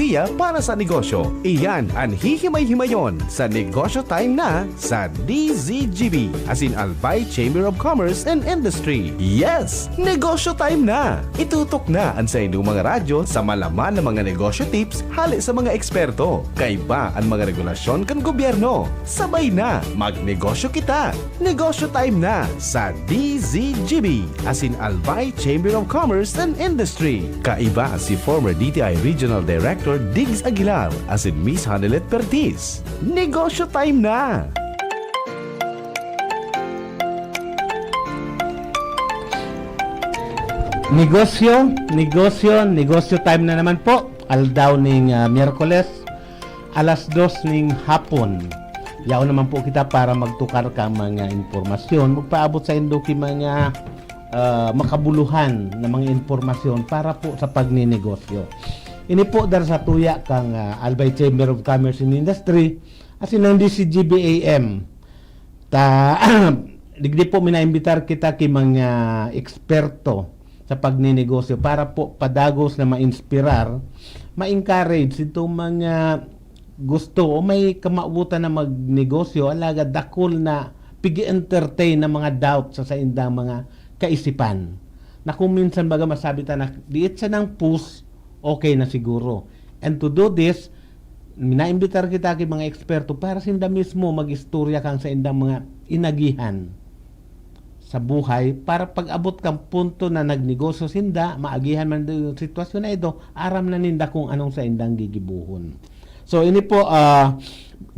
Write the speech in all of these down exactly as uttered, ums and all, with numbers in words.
idea para sa negosyo. Iyan an hihimay-himayon sa Negosyo Time na sa D Z G B, asin Albay Chamber of Commerce and Industry. Yes! Negosyo Time na! Itutok na an saindong mga radyo sa malaman na mga negosyo tips hale sa mga eksperto. Kaiba an mga regulasyon kan gobyerno. Sabay na, magnegosyo kita! Negosyo Time na sa D Z G B, asin Albay Chamber of Commerce and Industry. Kaiba si former D T I Regional Director Diggs Aguilar, asin Miss Hanelet Pertiz. Negosyo Time na! Negosyo, negosyo, negosyo time na naman po. Aldaw ning, ah, Miyerkules, alas dos ning hapon. Yaon naman po kita para magtukar kan mga impormasyon. Magpaabot saindo ki mga, ah, makabuluhan na mga impormasyon para po sa pagninegosyo. Ini po dar sa tuya kang, ah, Albay Chamber of Commerce and Industry, asin ang D Z G B A M. Ta, digdi po minaimbitar kita ki mga eksperto sa pagninegosyo para po padagos na ma-inspirar, ma-encourage itong mga gusto o may kamawotan na magnegosyo, alagad dakul na pig-entertain na mga doubt sa saindang mga kaisipan. Na kung minsan baga masabi ta na diit sanang pus, okay na siguro. And to do this, minaimbitar kita ki mga eksperto para sinda mismo mag-istorya kan saindang mga inagihan sa buhay para pag-abot kan punto na nagnegosyo sinda, maagihan man yung sitwasyon na ito, aram na ninda kung anong saindang gigibuhon. So, ini po, ah,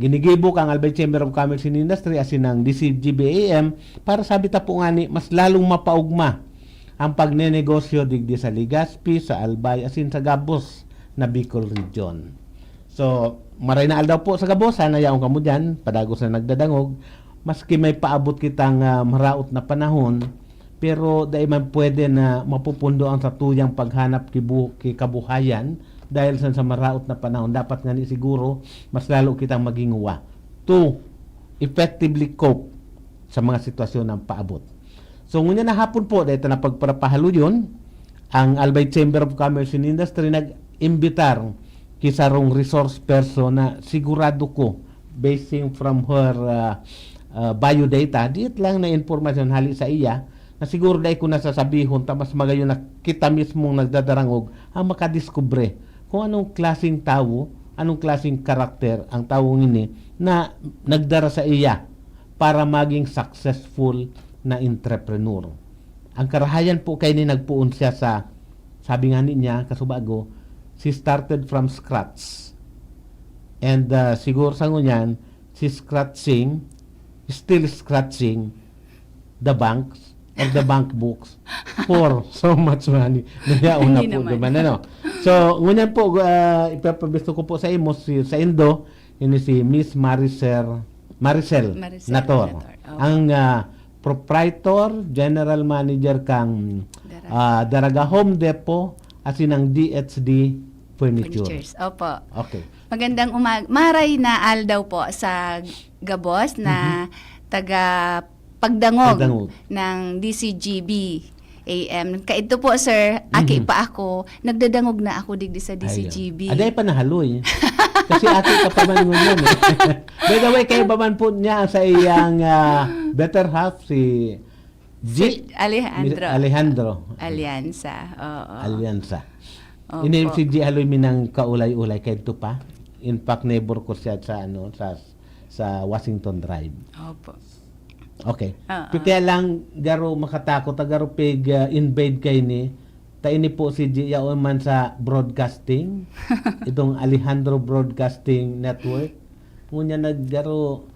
ginigibo kang Albay Chamber of Commerce and Industry asin ang D Z G B A M para sabi ta po ngani, mas lalong mapaugma ang pagnenegosyo digdi sa Legazpi, sa Albay, asin sa gabos na Bicol Region. So, maray na aldaw po sa gabos, sana yaon kamo diyan, padagos na nagdadangog. Maski may paabot kitang, ah, maraot na panahon, pero dai man pwede na mapupundo ang satuyang paghanap kibu-, ki kabuhayan dahil san sa maraot na panahon. Dapat ngani siguro, mas lalo kitang maghinguwa to effectively cope sa mga sitwasyon na paabot. So, ngunyan na hapon po, dahil na pagparapahaloyon, ang Albay Chamber of Commerce and Industry nag-imbitar ki sarong resource person na sigurado ko, basing from her, ah, ah, biodata, diit lang na impormasyon hali sa iya, na siguro dai ko nasasabihon, ta mas magayon na kita mismong nagdadarangog ang makadiskubre kung anong klaseng tawo, anong klaseng karakter ang tawong ini na nagdara sa iya para maging successful na entrepreneur. Ang karahayan po kaini nagpoon siya sa, sabi nga niya, kasubago, she started from scratch. And, ah, siguro sa ngunyan, she's scratching, still scratching the banks or the bank books for so much money. Nayaon na Hindi po naman. naman, ano? So, ngunyan po, ah, ipapabisto ko po sa imo, si, sa Indo, ini si Miss Maricel, Maricel Maricel Nator. Nator. Opo. Ang, ah, proprietor, general manager kang, Daraga. ah, Daraga Home Depot, asin ang D H D Furniture. Furnitures. Opo. Okay. Magandang umag-, maray na aldaw po sa gabos na Mhm. taga pagdangog Pagdangog. ng D Z G B A M. Kaidto po, sir, aki Mhm. pa ako, nagdadangog na ako digdi sa Ayun. D Z G B. Aday pa nahaloy. Kasi aki ka pa man ngunyan eh. By the way, kayo ba man po niya sa iyang, ah, better half, si G? Si Alejandro. Alejandro. Alianza, oo. Alianza. Opo. Ini si G Haloy minang kaulay-ulay kaidto pa. In fact, neighbor ko siya sa, ano, sa, sa Washington Drive. Opo. Okay. Oo. Pero kaya lang, garo makatakot, ah, garo pig, ah, invade kaini. Ta ini po si G, yaon man sa broadcasting, itong Alejandro Broadcasting Network. Ngunyan naggaro,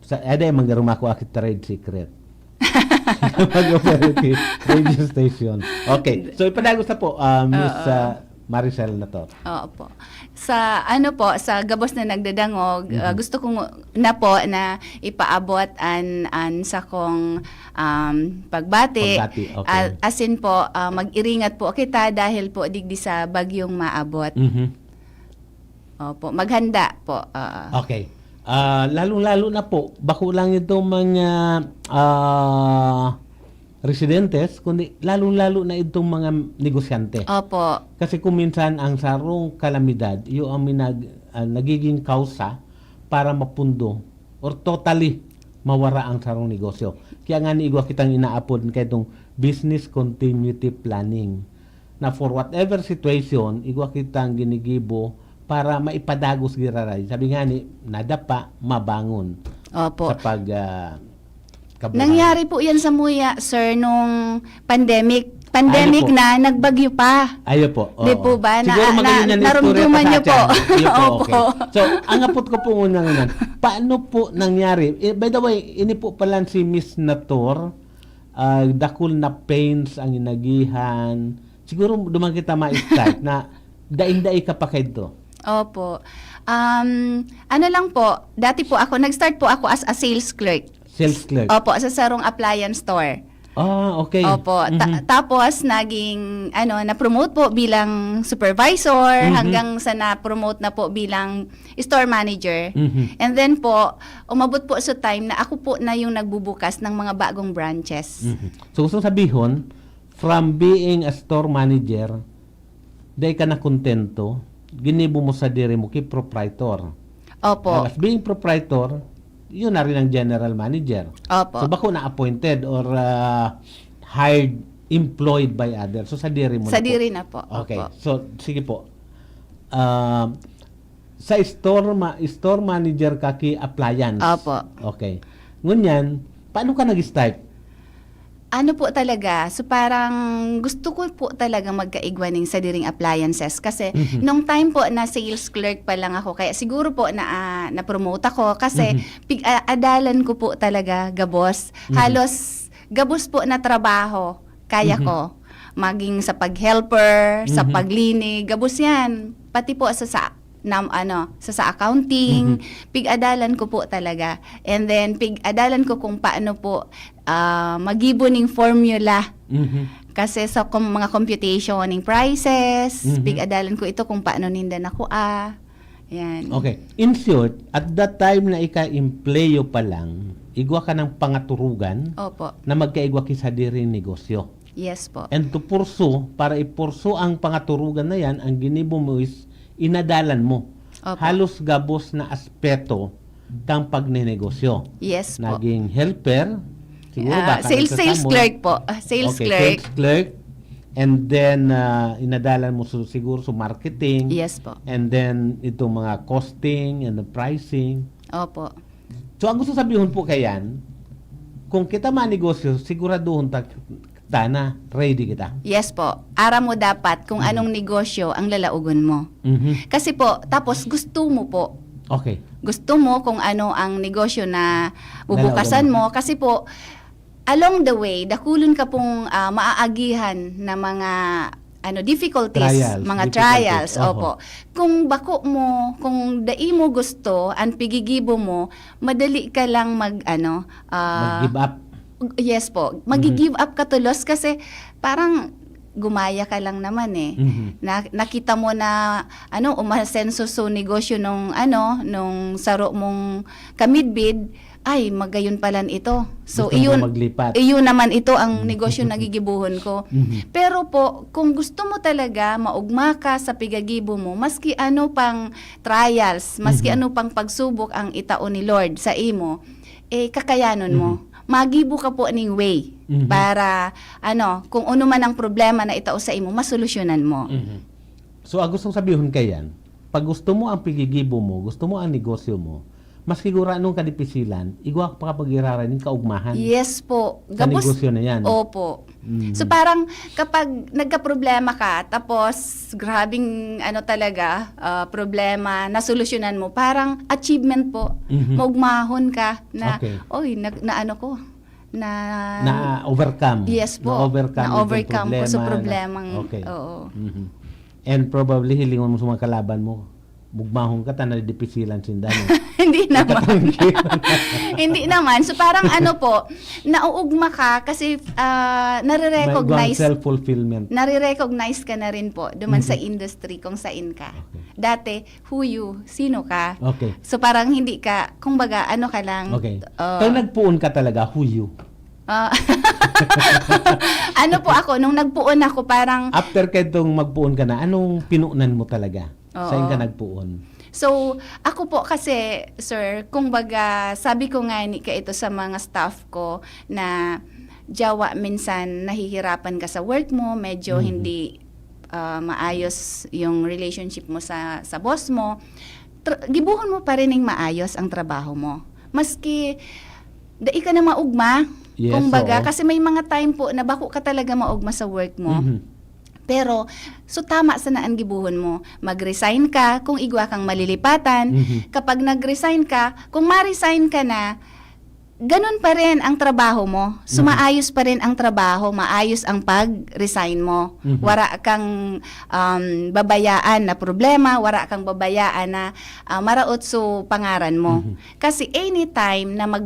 sa, ada yung maggaro mako aki trade secret. Mag-operate radio station. Okay. So, ipadagos na po, ah, Miss, Oo. ah, Maricel Nator. Oo po. Sa, ano po, sa gabos na nagdadangog, Mhm. ah, gusto ko ngu-, na po na ipaabot an, an sakong, um, pagbati. Pagbati, okay. Ah, asin po, ah, mag-iringat po kita dahil po digdi sa bagyong maabot. Mhm. Opo, maghanda po. Oo. Okay. Ah, lalong-lalo na po, bako lang itong mga, ah, residentes, kundi lalong-lalo na itong mga negosyante. Opo. Kasi kung minsan ang sarong kalamidad, iyo ang minag-, ah, nagiging kausa para mapundo or totally mawara ang sarong negosyo. Kaya nga ni igwa kitang inaapod kaitong business continuity planning, na for whatever situation, igwa kitang ginigibo para maipadagos giraray. Sabi nga ni, nadapa, mabangon. Opo. Sa pag, ah, kabuhay. Nangyari po yan sa Muya, sir, nung pandemic. Pandemic Ano po? na, nagbagyo pa. Ayo po, Di oo. po ba? Na- Siguro na- magayon yan na istorya narumduman pa sa niyo po. atyan. Iyo po, Opo. okay. So, ang apot ko po ngunyan, paano po nangyari? Eh, by the way, ini po pala si Miss Nator, ah, dakul na pains ang inagihan. Siguro duman kita ma-start na daing-dai ka pa kaidto. Opo. Um, ano lang po, dati po ako, nag-start po ako as a sales clerk. Sales clerk. Opo, sa sarong appliance store. Ah, okay. Opo. Ta- Mhm. tapos, naging, ano, na-promote po bilang supervisor, Mhm. hanggang sa na-promote na po bilang store manager. Mhm. And then po, umabot po sa time na ako po na yung nagbubukas ng mga bagong branches. Mhm. So, gusto sabihon, from being a store manager, dai ka na kontento, ginibo mo sadiri mo ki proprietor. Opo. As being proprietor, yun na rin ang general manager. Opo. So, bako na appointed or, ah, hired, employed by others. So, sadiri mo na po. Sadiri na po. Okay. Opo. So, sige po. Ah, sa store ma-, store manager ka ki appliance. Opo. Okay. Ngunyan, paano ka nag-start? Ano po talaga, so parang gusto ko po talaga magkaigwa ning sadiring appliances kasi Mhm. nung time po na sales clerk pa lang ako, kaya siguro po na, ah, na-promote ako kasi Mhm. pig-, ah, adalan ko po talaga gabos. Mhm. Halos gabos po na trabaho kaya Mhm. ko. Maging sa pag-helper, sa Mhm. paglinig, gabos yan. Pati po sa, sa nam-, ano, sa, sa accounting, Mhm. pig-adalan ko po talaga. And then, pig-adalan ko kung paano po, ah, magibo ning formula. Mhm. Kasi sa com-, mga computation ning prices, Mhm. pig-adalan ko ito kung paano ninda nakua. Yan. Okay. In short, at that time na ika-empleyo pa lang, igwa ka ng pangaturugan Opo. na magkaigwa ki sadiring negosyo. Yes po. And to pursue, para ipursu ang pangaturugan na yan, ang ginibo mo is inadalan mo. Opo. Halos gabos na aspeto kang pagnenegosyo. Yes po. Naging helper, siguro Ah, baka sales, sales nagsasamod. clerk po. Ah, sales Okay, clerk. sales clerk. And then, ah, inadalan mo su-, siguro sa marketing. Yes po. And then, itong mga costing and the pricing. Opo. So, ang gusto sabihon po kayan, kung kita manegosyo, siguraduhon ta, ta na ready kita. Yes po. Aram mo dapat kung Mhm. anong negosyo ang lalaogon mo. Mhm. Kasi po, tapos gusto mo po. Okay. Gusto mo kung ano ang negosyo na bubukasan Lalaogon mo. mo. Kasi po, along the way, dakulon ka pong, ah, maaagihan na mga, ano, difficulties, Trials, mga difficulties. trials, Oho. opo. Kung bako mo, kung dai mo gusto, ang pigigibo mo, madali ka lang mag, ano, ah, Mag-give up. Yes po. Mhm. Magi-give up ka tulos kasi parang gumaya ka lang naman eh. Mhm. Na, nakita mo na, ano, umasenso so negosyo nung, ano, nung saro mong kamidbid, "Ay, magayon palan ito." So, Gusto mo iyon, maglipat. iyon naman ito ang Mhm. negosyo na gigibuhon ko. Mhm. Pero po, kung gusto mo talaga maugma ka sa pigagibo mo, maski ano pang trials, maski Mhm. ano pang pagsubok ang itao ni Lord sa imo, eh, kakayanon mo. Mhm. Magibo ka po ning way Mhm. para, ano, kung ano man ang problema na itao sa imo, masolusyonan mo. Mhm. So, ang gustong sabihon kayan, pag gusto mo ang pigigibo mo, gusto mo ang negosyo mo, maski gurano ka dipisilan, igwa pa ka pag-iraray ning kaugmahan Yes po. sa Gabos negosyo na yan. Opo. Mm. So, parang kapag nagkaproblema ka, tapos grabing ano talaga, ah, problema, nasolusyonan mo, parang achievement po. Mhm. Maugmahon ka na, Okay. "Oy, nag-, naano ko, na" Na-overcome. Yes po. Na-overcome itong Na-overcome ko sa problema na problemang, Okay. oo. Mhm. And probably, hilingon mo sa mga kalaban mo, "Mugmahon ka, ta nadidipisilan sinda, no?" Hindi naman. Katamgi. Hindi naman. So, parang ano po, nauugma ka kasi, ah, nare-recognize May igwang self-fulfillment. nare-recognize ka na rin po duman sa Mhm. industry kung saan ka. Okay. Dati, who you? Sino ka? Okay. So, parang hindi ka, kumbaga, ano ka lang, Okay. ah, Pero nagpoon ka talaga, who you? Ah, Ano po ako, nung nagpuon ako, parang After ka itong magpuon ka na, anong pinuunan mo talaga? Sain ka Oo. nagpuon? So, ako po kasi, sir, kung baga, sabi ko nga ni kaito sa mga staff ko na jawa minsan nahihirapan ka sa work mo, medyo Mhm. hindi ah, maayos yung relationship mo sa sa boss mo, tra- gibuhon mo pa rin ng maayos ang trabaho mo. Maski dai ka na maugma, Yes, kung baga, oo. kasi may mga time po na bako ka talaga maugma sa work mo. Mhm. Pero, so tama sana ang gibuhon mo. Mag-resign ka kung igwa kang malilipatan. Mhm. Kapag nag-resign ka, kung ma-resign ka na, ganun pa rin ang trabaho mo. So, Mhm. maayos pa rin ang trabaho, maayos ang pag-resign mo. Mhm. Wara kang um, babayaan na problema, wara kang babayaan na ah, maraot so pangaran mo. Mhm. Kasi anytime na mag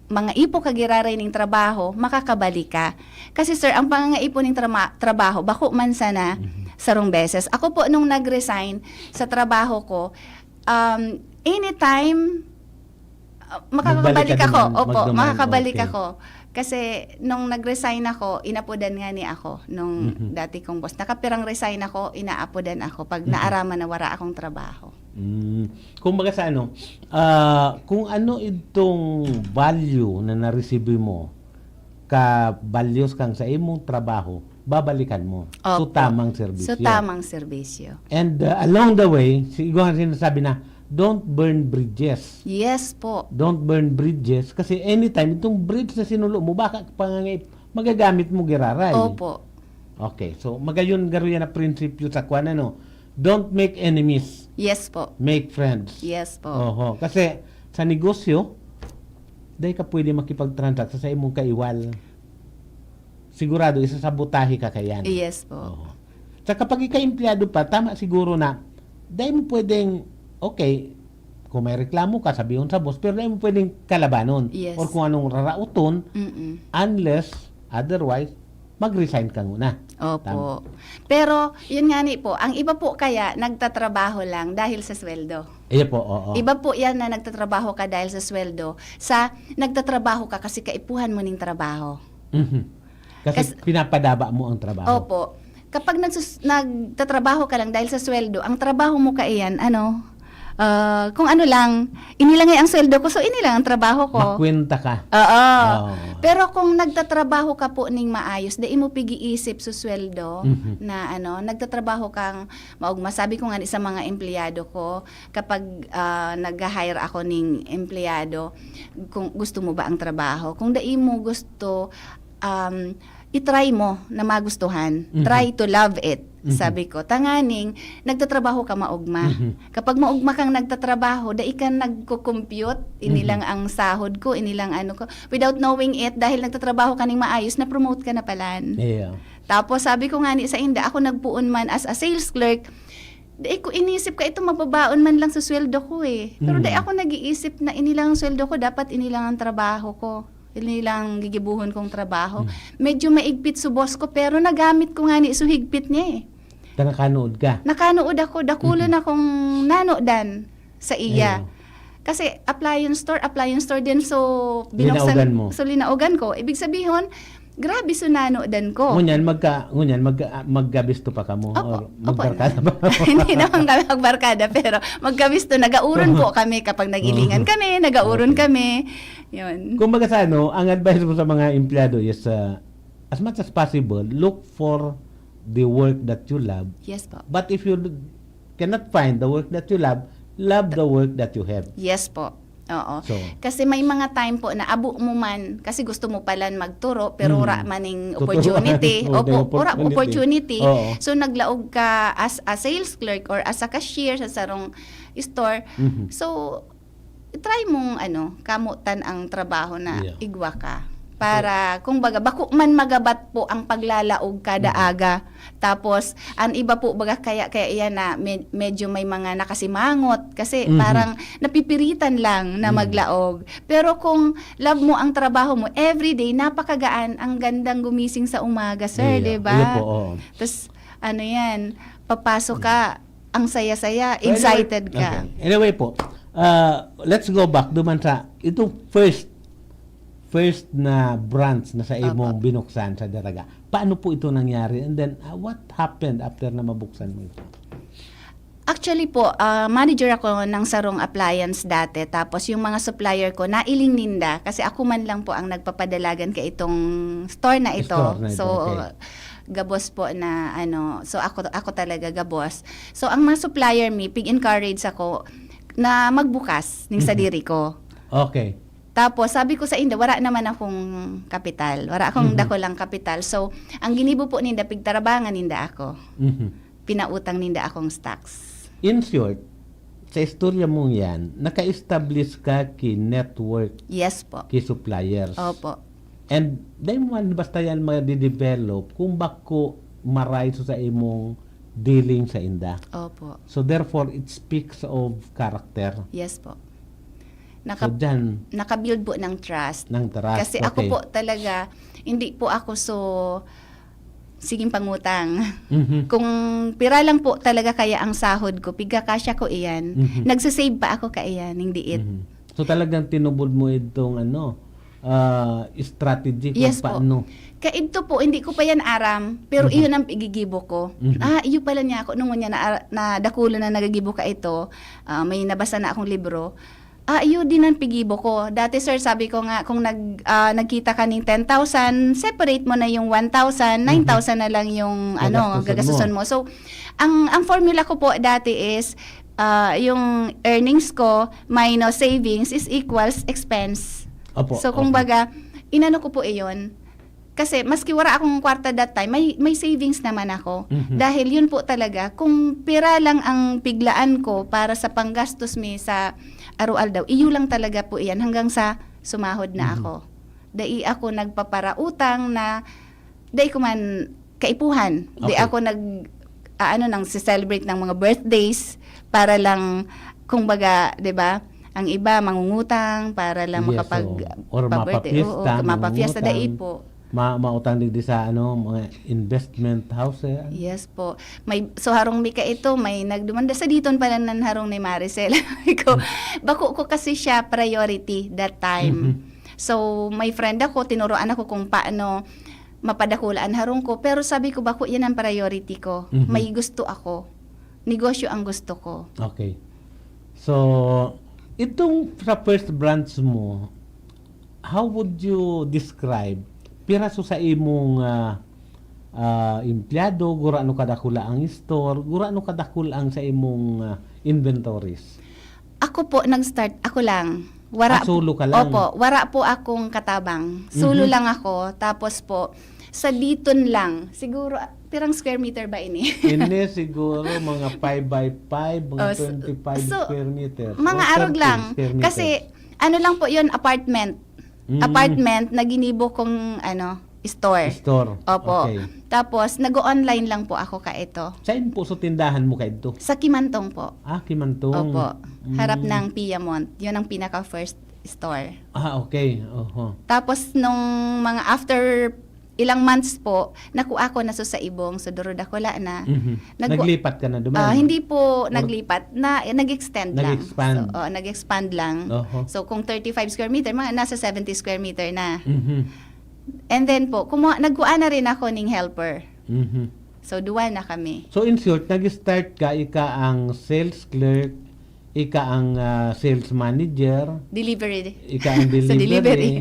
mga ipo ka giraray ning trabaho, makakabalik ka. Kasi sir, ang pangangaipo ning trama- trabaho, bako man sana Mhm. sarong beses. Ako po, nung nag-resign sa trabaho ko, um, anytime, uh, Magbalik makakabalik ka ako. naman, Opo, magduman, makakabalik okay. ako. Kasi nung nag-resign ako, inapodan nga ni ako nung Mhm. dati kong boss. Nakapirang resign ako, inaapodan ako pag Mhm. naaraman na wara akong trabaho. Mm. Kumbaga sa ano, ah, kung ano itong value na naresibi mo, ka-values kang sa imong trabaho, babalikan mo. So, Opo. tamang serbisyo. So, tamang serbisyo. And uh, along the way, si Igo ang sinasabi na, don't burn bridges. Yes po. Don't burn bridges kasi anytime itong bridge na sinulo mo, baka pangangay, magagamit mo giraray. Opo. Okay, so magayon garo yan na prinsipyo sa kwan, ano, don't make enemies, Yes po. Make friends. Yes po. Oho, kasi sa negosyo, dai ka pwede makipag-transact sa imong kaiwal. Sigurado, isasabotahe ka kayan. Yes po. Oho. Sa kapag ika-empleyado pa, tama siguro na, dai mo pwedeng, okay, kung may reklamo ka, sabihon sa boss, pero dai mo pwedeng kalabanon. Yes. Or kung anong rarauton, Mm-mm. unless, otherwise, mag-resign ka muna. Opo. Pero, yun nga ni po, ang iba po kaya nagtatrabaho lang dahil sa sweldo. Iya po, oo. Iba po yan na nagtatrabaho ka dahil sa sweldo, sa nagtatrabaho ka kasi kaipuhan mo ning trabaho. Mhm. Kasi Kas- pinapadaba mo ang trabaho. Opo. Kapag nagsus- nagtatrabaho ka lang dahil sa sweldo, ang trabaho mo kaiyan, ano, ah, kung ano lang, ini lang ay ang sweldo ko, so ini lang ang trabaho ko. Makwenta ka. Oo. Oo. Pero kung nagtatrabaho ka po ning maayos, dai mo pig-iisip sa sweldo Mhm. na ano, nagtatrabaho kang maugma. Sabi ko nga ni sa mga empleyado ko, kapag ah, nag-hire ako ning empleyado, kung gusto mo ba ang trabaho? Kung dai mo gusto, um, i-try mo na magustuhan. Mhm. Try to love it, Mhm. sabi ko. Tanganing, nagtatrabaho ka maugma. Mhm. Kapag maugma kang nagtatrabaho, dai ka nagko-compute, ini Mhm. lang ang sahod ko, ini lang ano ko. Without knowing it, dahil nagtatrabaho ka ning maayos, na-promote ka na palan. Yeah. Tapos sabi ko nga ni sa inda, ako nagpuon man as a sales clerk, dai ko inisip ka ito mababaon man lang sa sweldo ko eh. Pero Mm. dai ako nag-iisip na ini lang ang sweldo ko, dapat ini lang ang trabaho ko. Ini lang gigibuhon kong trabaho. Mm. Medyo maigpit su boss ko, pero nagamit ko nga ni su higpit niya eh. Ta nakanood ka. Nakanood ako, dakulo Mhm. na kong nanodan sa iya. Ayun. Kasi appliance store, appliance store din. So, binuksan, Linaugan mo. So, linaugan ko. Ibig sabihin, grabe su nanodan ko. Ngunyan, magka, ngunyan, magka, ah, magkabisto pa ka mo? Opo, Or opo. magbarkada ba? Hindi naman kami magbarkada, pero magkabisto. Nagauron po kami kapag nagilingan Oo. kami, nagauron Okay. kami. Yun. Kumbaga sa ano, ang advice mo sa mga empleyado is, uh, as much as possible, look for the work that you love. Yes po. But if you cannot find the work that you love, love the work that you have. Yes po. Oo. So, Kasi may mga time po na abo mo man, kasi gusto mo palan magturo, pero Mm. wala man ning Totoo. opportunity. Wala Opo, yung wala opportunity. Opportunity. Oo. So, naglaog ka as a sales clerk or as a cashier sa sarong store. Mhm. So, try mong ano, kamutan ang trabaho na Yeah. igwa ka. Para, kung baga, bako man magabat po ang paglalaog kada Mhm. aga. Tapos, ang iba po, baga, kaya, kaya iyan na med- medyo may mga nakasimangot. Kasi Mhm. parang napipiritan lang na Mhm. maglaog. Pero kung love mo ang trabaho mo, everyday, napakagaan, ang gandang gumising sa umaga, sir, Yeah. di ba? Iya po, oo. Tapos, ano yan, papasok ka, ang saya-saya, So, anyway, excited ka. Okay. Anyway po, uh, let's go back duman sa itong first first na branch na sa Opo. imong binuksan sa Daraga. Paano po ito nangyari? And then, ah, what happened after na mabuksan mo ito? Actually po, ah, manager ako ng sarong appliance dati. Tapos yung mga supplier ko, nailing ninda. Kasi ako man lang po ang nagpapadalagan ka itong store na ito. Store na ito, So, okay. gabos po na ano. So, ako ako talaga gabos. So, ang mga supplier mi, pig-encourage ako na magbukas ning Mhm. sadiri ko. Okay. Tapos, sabi ko sa inda, wala naman akong kapital. Wala akong Mhm. dakulang kapital. So, ang ginibo po ninda, pigtarabangan ninda ako. Mhm. Pinautang ninda akong stocks. In short, sa istorya mong yan, naka-establish ka ki network, Yes po. ki suppliers. Opo. And dahil mo man basta yan ma-develop kung bako maray sa imong dealing sa inda. Opo. So therefore, it speaks of character. Yes po. So Naka, dyan, nakabuild po ng trust. Ng trust, Kasi ako okay. po talaga, hindi po ako so, siging pangutang. Mhm. Kung pira lang po talaga kaya ang sahod ko, pigkakasya ko iyan. Mhm. Nagsasave pa ako kaiyan, hindi it. Mhm. So talagang tinubod mo itong ano, ah, strategy kung Yes po. paano. Kaidto po, hindi ko pa yan aram, pero Mhm. iyon ang igigibo ko. Mhm. Ah, iyo pala niya ako. Nung niya na, na dakulo na nagagibo ka ito, ah, may nabasa na akong libro. Ah, iyo din ang pigibo ko. Dati, sir, sabi ko nga, kung nag, ah, nagkita ka ng ten thousand, separate mo na yung one thousand, Mhm. nine thousand na lang yung ano, Gagastusan gagastusan mo. So, ang ang formula ko po dati is, ah, yung earnings ko minus savings is equals expense. Opo, So, kung opo. baga, inano ko po iyon. Kasi maski wala akong kwarta that time, may may savings naman ako. Mhm. Dahil yun po talaga, kung pira lang ang piglaan ko para sa panggastos mi sa araw-aldaw, iyo lang talaga po iyan hanggang sa sumahod na Mhm. ako. Dai ako nagpaparautang na, dai ko man kaipuhan. Di Okay. ako nag, ah, ano, nang celebrate ng mga birthdays para lang, kung baga, di ba, ang iba mangungutang para lang Yes, makapag oo. Or pa-birthday. mapapiesta, Oo, mapapiesta, mangungutang. Dai po. Ma mautang digdi sa ano, mga investment house, eh. Yes po. May, so, harong mi ka ito, may nagdumanda sa diton pala nan harong ni Maricel. Ko, bako ko kasi siya priority that time. Mhm. So, may friend ako, tinuruan ako kung paano mapadakula an harong ko. Pero sabi ko, bako yan ang priority ko. Mhm. May gusto ako. Negosyo ang gusto ko. Okay. So, itong sa first branch mo, how would you describe? Pira so sa imong, ah, ah, empleyado, gurano kadakula ang store, gurano kadakula ang sa imong, ah, inventories? Ako po, nag-start, ako lang. Wara, Ah, solo ka lang? Opo, wara po akong katabang. Solo Mhm. lang ako. Tapos po, sa diton lang, siguro, ah, pirang square meter ba ini? Ini siguro mga five by five, mga Oh, so, twenty-five so, square meter. Mga O arog thirty lang. square meter. Kasi, ano lang po yun, apartment. Mm. Apartment na ginibo kong, ano, store. Store. Opo. Okay. Tapos, nag-online lang po ako ka ito. Saan po sa tindahan mo ka ito? Sa Kimantong po. Ah, Kimantong. Opo. Mm. Harap ng Piamont. Yun ang pinaka-first store. Ah, okay. Oho. Tapos, nung mga after ilang months po, nakuha ko na so sa Ibong, so duro dakula na. Mhm. Nag- Naglipat ka na duman? Ah, hindi po Or naglipat, na eh, nag-extend lang. Nag-expand. So, oh, nag-expand lang. Oho. So kung thirty-five square meter, mga nasa seventy square meter na. Mhm. And then po, kumuha, nagkuha na rin ako ning helper. Mhm. So duwa na kami. So in short, nag-start ka, ika ang sales clerk, ika ang ah, sales manager, Delivery. ika ang Sa delivery. Delivery.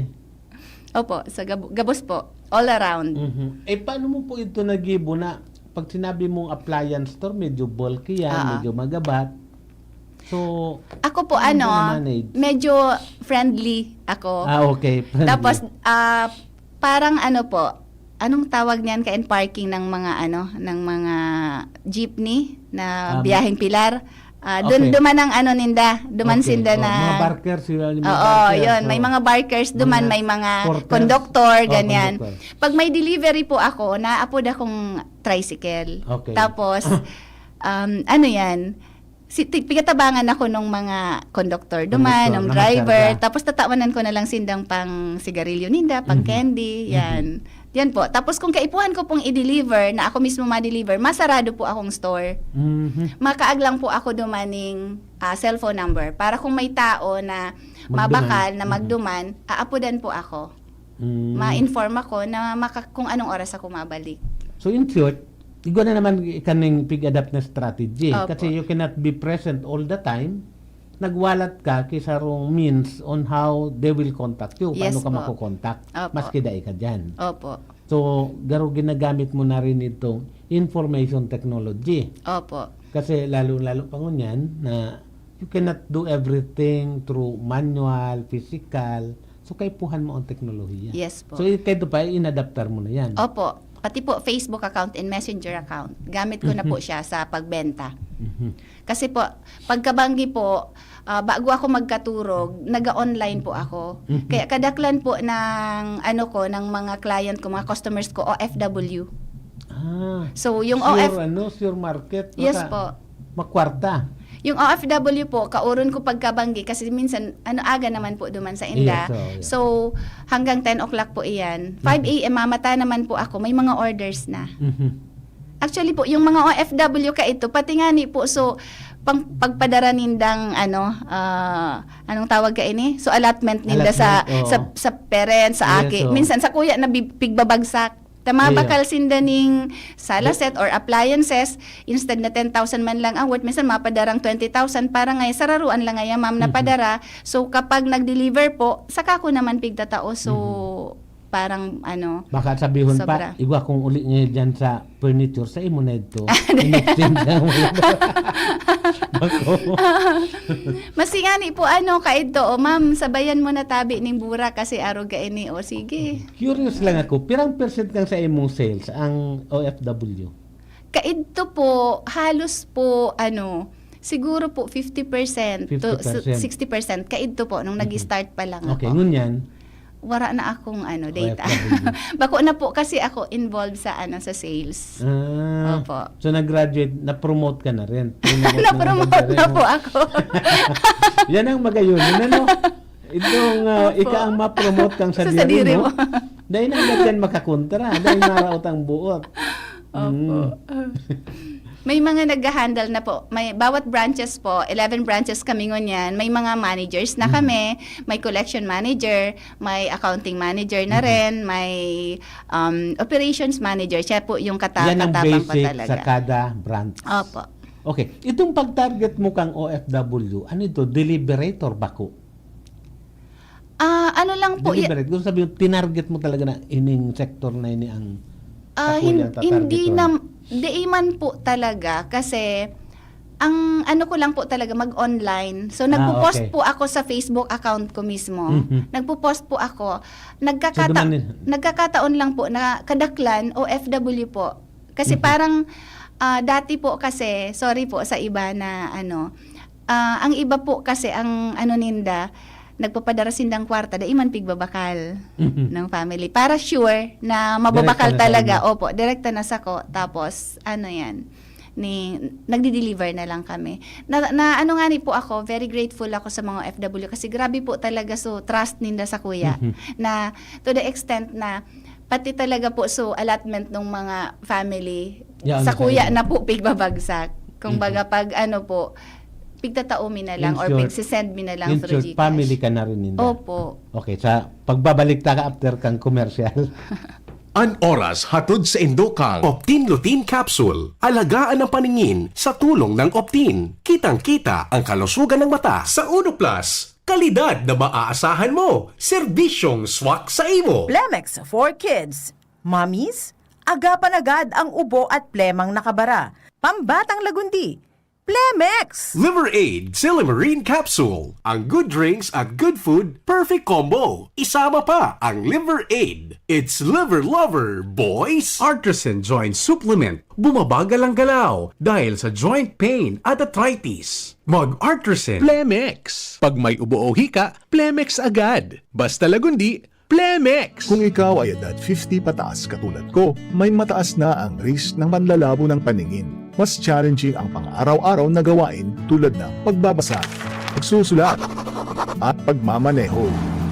Opo, sa gab- gabos po. All around. Mhm. Eh, paano mo po ito nagibo na pag sinabi mong appliance store, medyo bulky yan, Ah. medyo magabat. So, Ako po, paano ano, mo na-manage? Medyo friendly ako. Ah, okay. Friendly. Tapos, ah, parang ano po, anong tawag niyan, ka in parking ng mga ano, ng mga jeepney na Um, biyaheng pilar? Ah, dun, okay. Duman ang ano ninda, duman Okay. Sinda Oh, na. mga barkers, yun, yung mga Oo, barkers, yun. May oh. Mga barkers duman, Mga may mga porters. conductor, Oh, ganyan. Conductor. Pag may delivery po ako, naapod akong tricycle. Okay. Tapos, um, ano yan, si, ti- pigatabangan ako nung mga conductor duman, Conductor, nung nakakarga. Driver. Tapos tatawanan ko na lang sindang pang sigarilyo ninda, pang Mhm. Candy, Mhm. yan. Yan po. Tapos kung kaipuhan ko pong i-deliver, na ako mismo ma-deliver, masarado po akong store. Mhm. Makaag lang po ako dumaning ah, cellphone number para kung may tao na Magduman. mabakal na Mhm. magduman, aapodan po ako. Mm. Ma-inform ako na maka-, kung anong oras ako mabalik. So, in short, igwa na naman kaning pig-adapt na strategy. Opo. Kasi you cannot be present all the time. Nagwalat ka ki sarong means on how they will contact you. Yes Paano ka po. makokontak? Opo. Maski dai ka dyan. Opo. So, garo ginagamit mo na rin itong information technology. Opo. Kasi lalo-lalo pa ngunyan na you cannot do everything through manual, physical. So, kaipuhan mo ang teknolohiya. Yes po. So, i-, kaito pa, inadaptar mo na yan. Opo. Pati po Facebook account and Messenger account. Gamit ko na po Mhm. siya sa pagbenta. Mhm. Kasi po, pagkabanggi po, ah, bago ako magkaturog, naga-online po ako. Mhm. Kaya kadaklan po ng, ano ko, ng mga client ko, mga customers ko, O F W. Ah, So, yung sure, O F ano, sure market. Yes Baka po. makwarta. Yung O F W po, kaoron ko pagkabanggi kasi minsan, ano, aga naman po duman sa inda. Yes, oo, yeah. So, hanggang ten o'clock po iyan. Five Mhm. A M, mamata naman po ako, may mga orders na. Mhm. Actually po, yung mga O F W kaito, pati nga ni po, so, pang, pagpadara nindang, ano, ah, anong tawag ka ini? So, allotment ninda sa, Allotment, oo. sa, sa parents, sa Yes, aki. oo. Minsan, sa kuya na bi-, pigbabagsak. Ta Iyo. mabakal sinda ning sala Di- set or appliances, instead na ten thousand man lang ang worth, minsan mapadarang twenty thousand, para nga sararuan lang nga yan, ma'am, Mhm. napadara. So, kapag nag-deliver po, saka ko naman pigtatao. So, Mhm. parang ano, Baka sabihon pa, sobra. "Igwa kong uli ngayon dyan sa furniture, sa imo na ito." In-exchange lang. Bako. Mas ingani po, ano, kaidto, o, "Ma'am, sabayan mo na tabi ning burak kasi arog ka ini." O, sige. Curious lang ako, pirang percent kang sa imong sales ang O F W? Kaidto po, halos po, ano, siguro po fifty percent to Fifty percent. sixty percent. Kaidto po, nung Mhm. nag-start pa lang Okay, ako. ngunyan? Wara na akong, ano, data. O F W. Bako na po kasi ako involved sa, ano, sa sales. Ah. Opo. So, nag-graduate, na-promote ka na rin? Promote na Na-promote na rin, na oh. po ako. Yan ang magayon, yun, ano? Itong, ah, Opo. ika ang ma-promote kang Sa sadiri sadiri mo. mo. Dahil na agad yan makakontra, dahil maraot ang buot. Opo. Mm. May mga nagha-handle na po. May, bawat branches po, eleven branches kami ngunyan, may mga managers na Mhm. kami, may collection manager, may accounting manager na Mhm. rin, may, um, operations manager. Siya po yung kata-, Yan ang katabang ko basic talaga. sa kada branch. Opo. Okay. Itong pag-target mo kang O F W, ano ito? Deliberate or bako? Ah, ano lang po, ya- Deliberate. Gusto sabihin, tinarget mo talaga na ining sektor na ini ang Ah, ako hin-, yung tatargeton. hindi nam-, di man po talaga kasi ang ano ko lang po talaga mag-online. So, Ah, nagpo-post okay. po ako sa Facebook account ko mismo. Mhm. Nagpo-post po ako. So, Nagkakata-, duman din. nagkakataon lang po na kadaklan, O F W po. Kasi Mhm. parang, ah, dati po kasi, sorry po sa iba na ano, ah, ang iba po kasi ang ano ninda, nagpapadara sindang kwarta, dai man pigbabakal Mhm. ng family. Para sure na mababakal Direkta na sa talaga. inyo. Opo, direkta na sako. Tapos, ano yan, ni, nagdi-deliver na lang kami. Na, na ano nga ni po ako, very grateful ako sa mga O F W kasi grabe po talaga so trust ninda sa kuya Mhm. na to the extent na pati talaga po so allotment ng mga family Yan, sa kuya sa'yo. na po pigbabagsak. Kumbaga, Mhm. pag ano po, pigtataomi na lang In or short, pigsisend mi na lang in through short, GCash. family ka na rin ninda. Opo. Okay, sa pagbabalik ta ka after kang commercial. An oras hatod sa indo kang Optin Lutein Capsule. Alagaan ang paningin sa tulong ng Optin. Kitang-kita ang kalusugan ng mata. Sa Uno Plus, kalidad na maaasahan mo. Serbisyong swak sa imo. Plemex for Kids. Mommies, agapan agad ang ubo at plemang nakabara. Pambatang lagundi. Plemex! Liver Aid Silymarin Capsule. Ang good drinks at good food, perfect combo. Isama pa ang Liver Aid. It's Liver Lover, boys! Artisan Joint Supplement. Bumabagal ang galaw dahil sa joint pain at arthritis. Mag-Artisan. Plemex. Pag may ubo o hika, Plemex agad. Basta lagundi, Plemex! Kung ikaw ay edad fifty pataas katulad ko, may mataas na ang risk ng panlalabo ng paningin. Mas challenging ang pang-araw-araw na gawain tulad ng pagbabasa, pagsusulat, at pagmamaneho.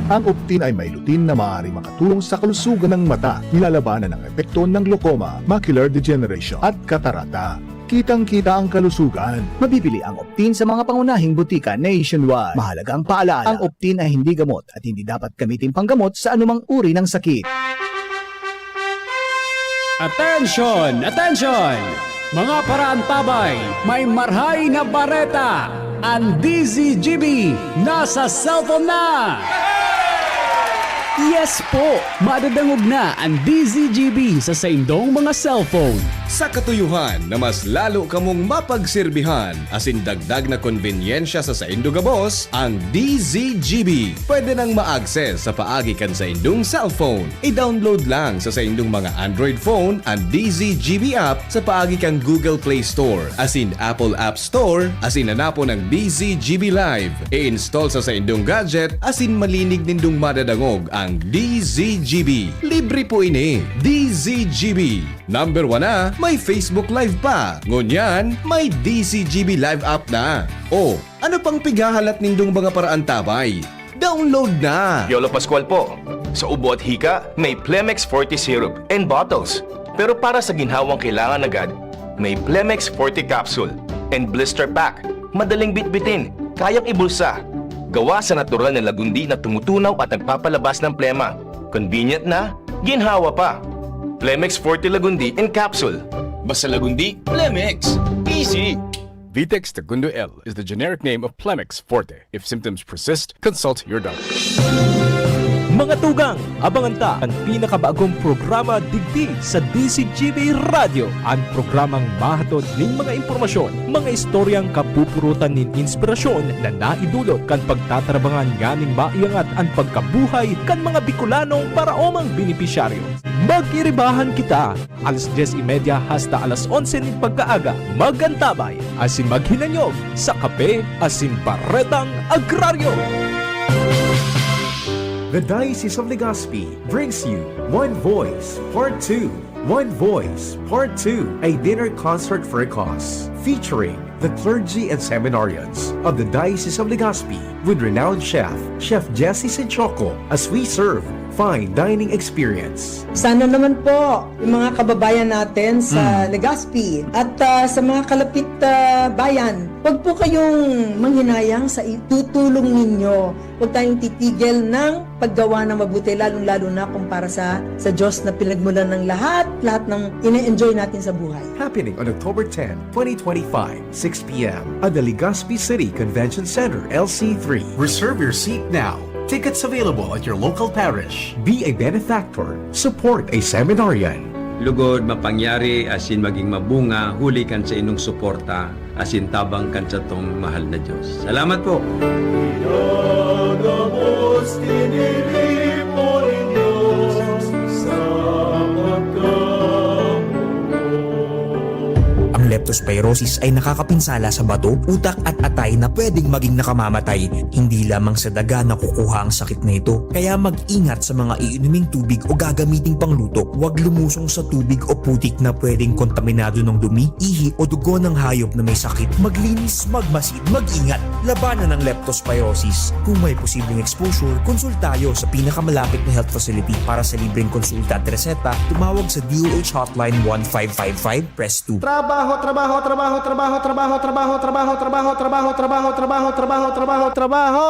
Ang Optin ay may lutein na maaaring makatulong sa kalusugan ng mata, nilalabanan ang epekto ng glaucoma, macular degeneration, at katarata. Kitang-kita ang kalusugan. Mabibili ang Optin sa mga pangunahing butika nationwide. Mahalagang paalala, ang Optin ay hindi gamot at hindi dapat gamitin panggamot sa anumang uri ng sakit. Attention! Attention! Mga paraantabay, may marhay na bareta! An D Z G B nasa cellphone na! Yes po! Madadangog na an D Z G B sa saindong mga cellphone. Sa katuyohan na mas lalo kamong mapagserbihan asin dagdag na konbenyensya sa saindo gabos, ang D Z G B pwede nang ma-access sa paagi kan saindong cellphone. I-download lang sa saindong mga Android phone an D Z G B app sa paagi kan Google Play Store asin Apple App Store asin hanapon ang D Z G B Live. I-install sa saindong gadget asin malinig nindong madadangog ang D Z G B. Libre po ini. D Z G B. Number one na, may Facebook Live pa. Ngunyan, may D Z G B Live app na. O, ano pang pighahalat nindong mga paraantabay? Download na! Piolo Pascual po. Sa ubo at hika, may Plemex Forte Syrup and bottles. Pero para sa ginhawang kailangan agad, may Plemex Forte Capsule and Blister Pack. Madaling bitbitin, kayang ibulsa. Gawa sa natural na lagundi na tumutunaw at nagpapalabas ng plema. Convenient na, ginhawa pa. Plemex Forte Lagundi and Capsule. Basta Lagundi, Plemex. Easy! Vitex Segundo L is the generic name of Plemex Forte. If symptoms persist, consult your doctor. Mga tugang, abangan ta an pinakabagong programa digdi sa D Z G B Radyo, an programang mahatod nin mga impormasyon, mga istoryang kapupurutan nin inspirasyon na naidulot kan pagtatarabangan nganing maiangat an pagkabuhay kan mga Bicolanong paraomang benepisyaryo. Mag-iribahan kita! Alas dyes y media hasta alas onse nin pagkaaga, mag-antabay asin maghinanyog sa Kape asin Baretang Agraryo. The Diocese of Legazpi brings you One Voice Part two. One Voice Part two, a dinner concert for a cause, featuring the clergy and seminarians of the Diocese of Legazpi with renowned chef, Chef Jesse Sinchoco, as we serve fine dining experience. Sana naman po yung mga kababayan natin sa Mm. Legazpi at, ah, sa mga kalapit, ah, bayan, wag po kayong manghinayang sa itutulong ninyo. Wag tayong titigil ng paggawa ng mabuti, lalong-lalo na kung para sa, sa Diyos na pinagmulan ng lahat, lahat ng ine-enjoy natin sa buhay. Happening on October ten, twenty twenty-five, six p m at the Legazpi City Convention Center, L C three. Reserve your seat now. Tickets available at your local parish. Be a benefactor. Support a seminarian. Lugod, mapangyari asin maging mabunga huli kan saindong suporta asin tabang kan satong mahal na Diyos. Salamat po! Pinagabos, tiniripo nin Diyos sa pagkabuhay. Ang leptospirosis ay nakakapinsala sa bato, utak at atay na pwedeng maging nakamamatay. Hindi lamang sa daga nakukuha ang sakit na ito, kaya mag-ingat sa mga iinuming tubig o gagamiting pangluto. Huwag lumusong sa tubig o putik na pwedeng kontaminado ng dumi, ihi o dugo ng hayop na may sakit. Maglinis, magmasid, mag-ingat. Labanan ang leptospirosis. Kung may posibleng exposure, konsultayo sa pinakamalapit na health facility. Para sa libreng konsulta at reseta, tumawag sa D O H Hotline one five five five, press two. Trabaho, trabaho, trabaho, trabaho, trabaho, trabaho, trabaho, trabaho, trabaho, trabaho, trabaho, trabaho, trabaho, trabaho.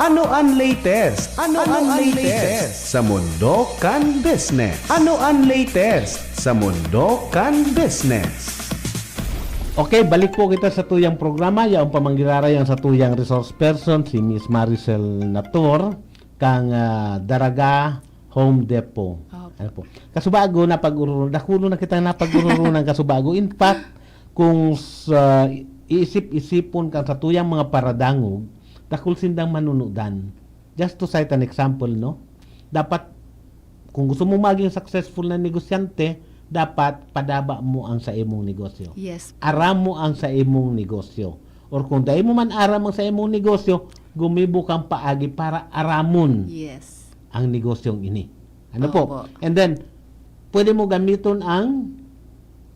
Ano an latest? Ano an latest sa mundo kan business? Ano an latest sa mundo kan business? Okay, balik po kita sa tuyang programa. Yaon pa manggiraray ang sa tuyang resource person, si Miss Maricel Nator, kang, ah, Daraga Home Depot. Opo. Ano po? Kasubago, napag-ururon. Dakulo na kita napag-ururon ng kasubago. In fact, kung sa iisip-isipon kan sa tuyang mga paradangog, dakul sindang manunudan. Just to cite an example, no? Dapat, kung gusto mo maging successful na negosyante, dapat padaba mo ang sa imong negosyo. Yes. Aram mo ang sa imong negosyo. Or kung dai mo man aram ang sa imong negosyo, gumibo kang paagi para aramon Yes. ang negosyong ini. Ano po? Opo. And then, pwede mo gamiton ang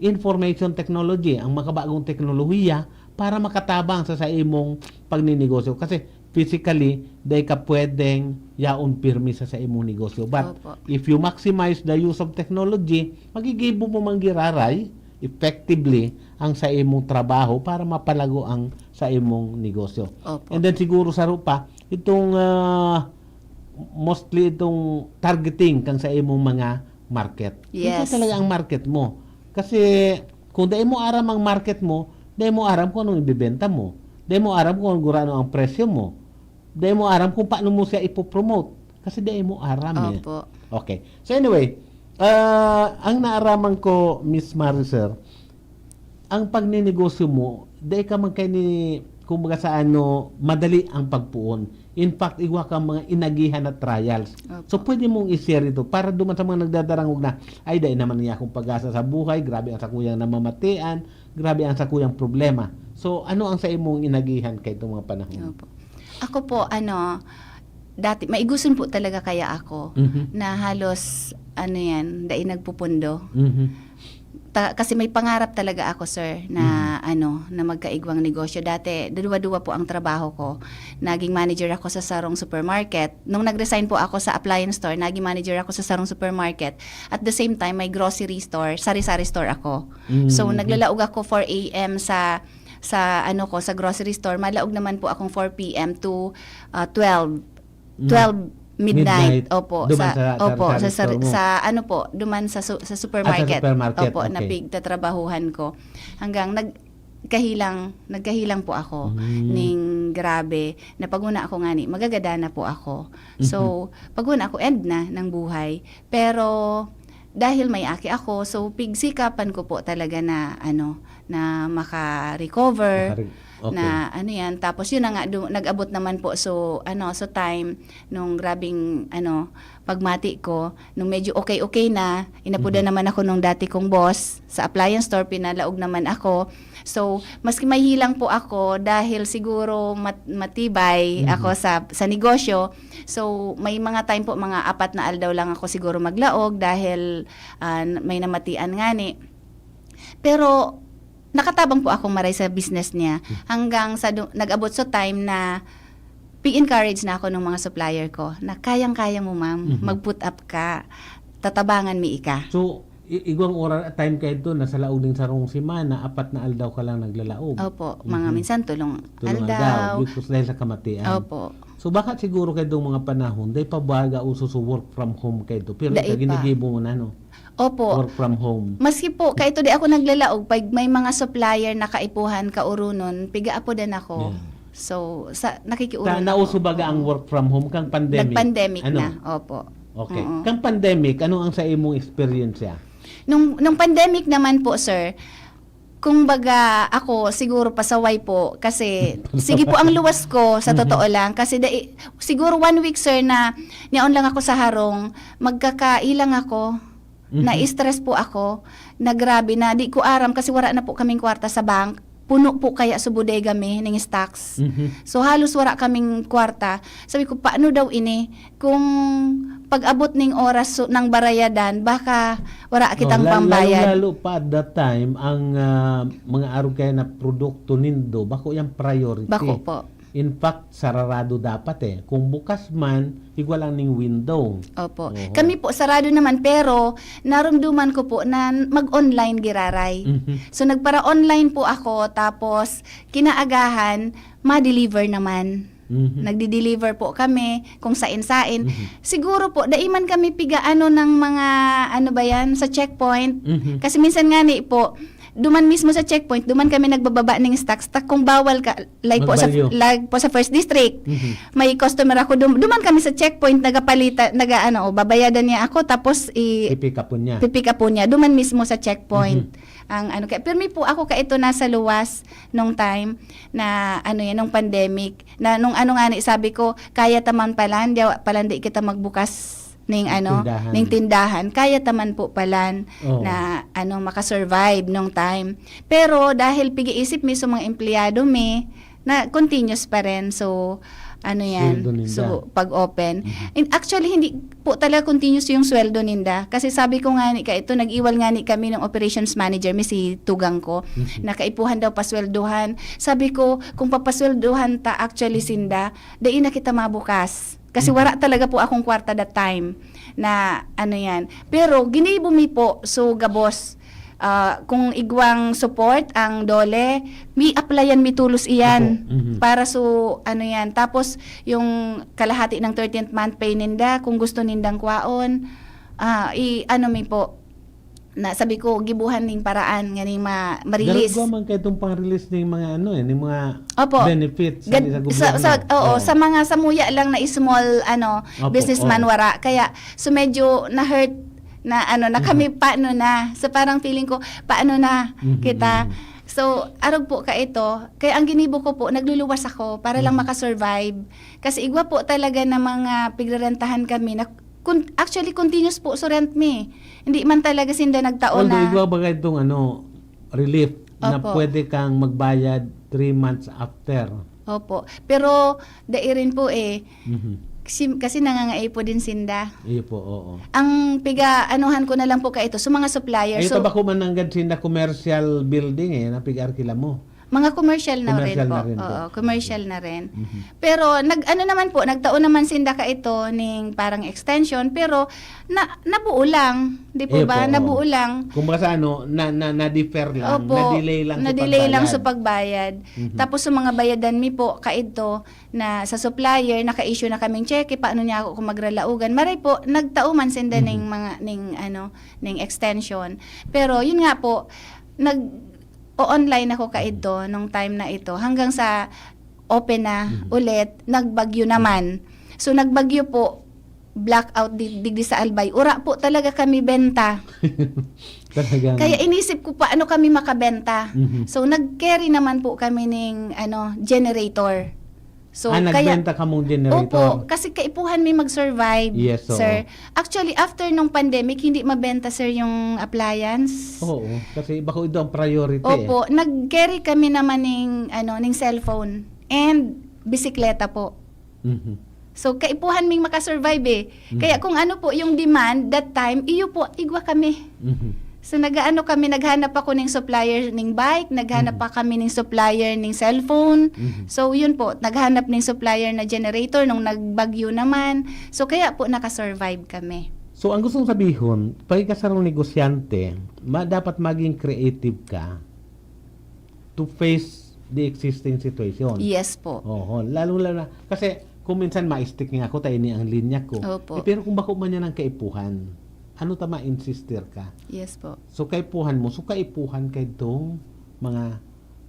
information technology, ang makabagong teknolohiya para makatabang sa, sa imong pagninegosyo. Kasi physically, dai ka pwedeng yaon pirmi sa, sa imong negosyo. But Opo. if you maximize the use of technology, magigibo mo man giraray effectively ang sa imong trabaho para mapalago ang sa imong negosyo. Opo. And then siguro saro pa, itong ah, mostly itong targeting kang sa imong mga market. Ito Yes. talaga ang market mo. Kasi kung dai mo aram ang market mo, dai mo aram kung anong ibebenta mo. Dai mo aram kung gurano ang presyo mo. Dai mo aram kung paano mo siya ipopromote. Kasi dai mo aram eh. Opo. Okay. So anyway, ah, ang naaraman ko, Miss Marisel, ang pagninegosyo mo, dai ka man kay ni, kumbaga sa ano, madali ang pagpuon. In fact, igwa ka mga inagihan na trials. Opo. So pwede mong i-share ito para duman sa mga nagdadarangog na, "Ay, dai naman niya akong pag-asa sa buhay, grabe ang sakuyang namamatian, grabe ang sakuyang problema." So ano ang sa imong inagihan kay itong mga panahon? Opo. Ako po, ano, dati, maiguson po talaga kaya ako Mhm. na halos, ano yan, dai nagpupundo. Mhm. Ta- kasi may pangarap talaga ako, sir, na ano, na magkaigwang negosyo. Dati, duwa-duwa po ang trabaho ko. Naging manager ako sa sarong supermarket. Nung nag-resign po ako sa appliance store, naging manager ako sa sarong supermarket. At the same time, may grocery store, sari-sari store ako. So, Mm. naglalaog ako four a.m. sa sa ano ko, sa grocery store. Malaog naman po akong four p.m. to ah, twelve. Mm. twelve midnight. Midnight. Opo, Duman sa, sa opo, sari-sari sa, sari- store mo? Sa ano po, duman sa su- sa supermarket. Ah, sa supermarket, Opo, na okay. pigtatrabahuhan ko. Hanggang nagkahilang, nagkahilang po ako Mm. ning grabe. Napaguna ako ngani, magagada na po ako. So, paguna ako, end na ng buhay. Pero dahil may aki ako, so pigsikapan ko po talaga na ano, na maka-recover, Makare- okay. na ano yan. Tapos yun na nga, du- nag-abot naman po. So, ano, so time, nung grabing ano, pagmati ko, nung medyo okay-okay na, inapodan Mhm. naman ako nung dati kong boss sa appliance store, pinalaog naman ako. So, maski mahilang po ako dahil siguro mat- matibay Mhm. ako sa sa negosyo. So, may mga time po, mga apat na aldaw lang ako siguro maglaog dahil ah, n- may namatian ngani. Pero nakatabang po akong maray sa business niya hanggang sa du- nag-abot sa time na pig-encourage na ako ng mga supplier ko na kayang-kaya mo, ma'am, Mhm. mag-put up ka. Tatabangan mi ika. So, i- igwang oras at time kayo ito, nasa laog ng sarong semana, apat na aldaw ka lang naglalaog. Opo, mga Mhm. minsan tulong Tulong aldaw. Because dahil sa kamatian. Opo. So, baka siguro kayo itong mga panahon, dahil pabaga uso sa work from home kayo ito. Pero Dai ito, pa. ginigibo mo na, no? Opo. Work from home. Maski po, kaito di ako naglalaog, pag may mga supplier na kaipuhan, kaurunon, pigaapodan ako. Yeah. So, sa nakikiurong Ka, nauso ako. baga ang work from home kang pandemic? Nag-pandemic Ano? na, opo. Okay. Oo. Kang pandemic, ano ang sa imong experience ya? Nung, nung pandemic naman po, sir, kung baga ako, siguro pasaway po, kasi sige po ang luwas ko, sa Mhm. totoo lang. Kasi dai, siguro one week, sir, na niyaon lang ako sa harong, magkakailang ako, Mhm. na-stress po ako, na grabe na, di ko aram kasi wala na po kaming kwarta sa bank. Puno po kaya sa bodega mi ning stocks. Mhm. So halos wala kaming kwarta. Sabi ko, "Paano daw ini? Kung pag-abot ning oras so, ng barayadan, baka wala kitang Oh, la- pambayad." Lalo-lalo pa at that time, ang ah, mga arog kaya na produkto nindo, bako yung priority. Bako po. In fact, sararado dapat eh. Kung bukas man, igwa lang ning window. Opo. Oo. Kami po, sarado naman, pero narumduman ko po na mag-online giraray. Mhm. So, nagpara-online po ako, tapos kinaagahan, ma-deliver naman. Mhm. Nagdi-deliver po kami kung sain-sain. Mhm. Siguro po, dai man kami pigaano ng mga, ano ba yan, sa checkpoint. Mhm. Kasi minsan nga ni po, duman mismo sa checkpoint, duman kami nagbababa ng stocks. Tak kung bawal ka, like po sa, Magbalyo. Like po sa first district, Mhm. may customer ako, dum, duman kami sa checkpoint, nagapalita, naga, ano, o, babayadan niya ako, tapos i, Pipick up po niya. pipick up po niya. Duman mismo sa checkpoint. Mhm. Ang ano, kaya, pirmi po ako kaito nasa luwas nung time na, ano yan, nung pandemic. Na nung ano nga ni, sabi ko, kaya taman palan, di, palan di kita magbukas ning ano, Tindahan. ning tindahan. Kaya taman po palan Oo. na ano, makasurvive nung time. Pero dahil pig-iisip mi sa mga empleyado mi, na continuous pa rin. So, ano yan? Sweldo ninda. So, pag-open. Mhm. In, actually, hindi po talaga continuous yung sweldo ninda. Kasi sabi ko nga ni, kaito, nag-iwal nga ni kami ng operations manager mi, si Tugang ko, Mhm. na kaipuhan daw pasweldohan. Sabi ko, kung papasweldohan ta actually sinda, dai na kita mabukas. Kasi Mhm. wala talaga po akong kwarta that time na ano yan. Pero ginibo mi po, so gabos. Ah, kung igwang support ang DOLE, mi-applyan mi tolos iyan. Opo, mhm. Para so, ano yan. Tapos, yung kalahati ng thirteenth month pay ninda, kung gusto nindang kwaon, ah, i-, ano mi po, na sabi ko, gibuhan ning paraan, nga ning ma-, ma-release. Darugwa man kayo itong pang-release ng mga ano eh, ng mga Opo. benefits Gad- sa, sa, sa, oo, sa mga samuya lang na small ano Opo, businessman oo. Wara. Kaya so medyo na-hurt na ano na kami paano na. So parang feeling ko paano na Mhm, kita. mhm. So arog po ka ito. Kaya ang ginibo ko po nagluluwas ako para lang Mhm. makasurvive. Kasi igwa po talaga na mga pigrerentahan kami na kun- actually continuous po so rent me. Hindi man talaga sinda nagtaon Although na. Igwa ba kayo itong ano, relief na Opo. Pwede kang magbayad three months after? Opo. Pero dai rin po eh. Mhm. Kasi, kasi nangangaipod din sinda. Iyo po, oo. Ang piga-anuhan ko na lang po ka ito sa mga supplier. Ay, So, ito ba ko man nanggad sinda commercial building eh, na pig-arkila mo? Mga commercial na rin Commercial po. na rin po. Oo, commercial na rin. Mhm. Pero nag ano naman po, nagtao naman sinda ka ito ning parang extension pero na nabuo lang, di po Eh, ba? po, Nabuo oo. lang. Kumbaga sa ano, na, na, na-defer lang, Opo, na-delay lang sa na-delay lang pagbayad. sa pagbayad. Mhm. Tapos sa mga bayadan mi po, kaidto na sa supplier, naka-issue na kaming cheque, paano niya ako kung magralaogan? Maray po, nagtao man sinda Mhm. ning mga, ning ano, ning extension. Pero yun nga po, nag o-online ako kaidto nung time na ito hanggang sa open na Mhm. ulit, nagbagyo naman. So nagbagyo po, blackout di, digdi sa Albay. Ura po talaga kami benta. Talagang Kaya inisip ko paano kami makabenta. Mhm. So nag-carry naman po kami ning ano, generator. So Ah, kaya nagbenta ka mong generator? Opo, kasi kaipuhan mi mag-survive, Yes, oo. sir. Actually, after nung pandemic, hindi mabenta, sir, yung appliance. Oo, kasi bako ito ang priority eh. Opo, nag-carry kami naman ning ano, ning cellphone and bisikleta po. Mhm. So kaipuhan ming makasurvive eh. Mhm. Kaya kung ano po yung demand that time, iyo po, igwa kami. Mhm. So nagaano kami, naghanap ako ning supplier ning bike, naghanap Mhm. pa kami ning supplier ning cellphone. Mhm. So yun po, naghanap ning supplier na generator nung nagbagyo naman. So kaya po nakasurvive kami. So ang gustong sabihon, pagkasarong negosyante, ma dapat maging creative ka to face the existing situation. Yes po. Oho, lalo lalo na kasi kung minsan ma-stick nga ako, tayo ni ang linya ko. Opo. Eh, pero kung bako man yan ang kaipuhan, ano ta ma-insister ka? Yes po. So kaipuhan mo, so kaipuhan kay itong mga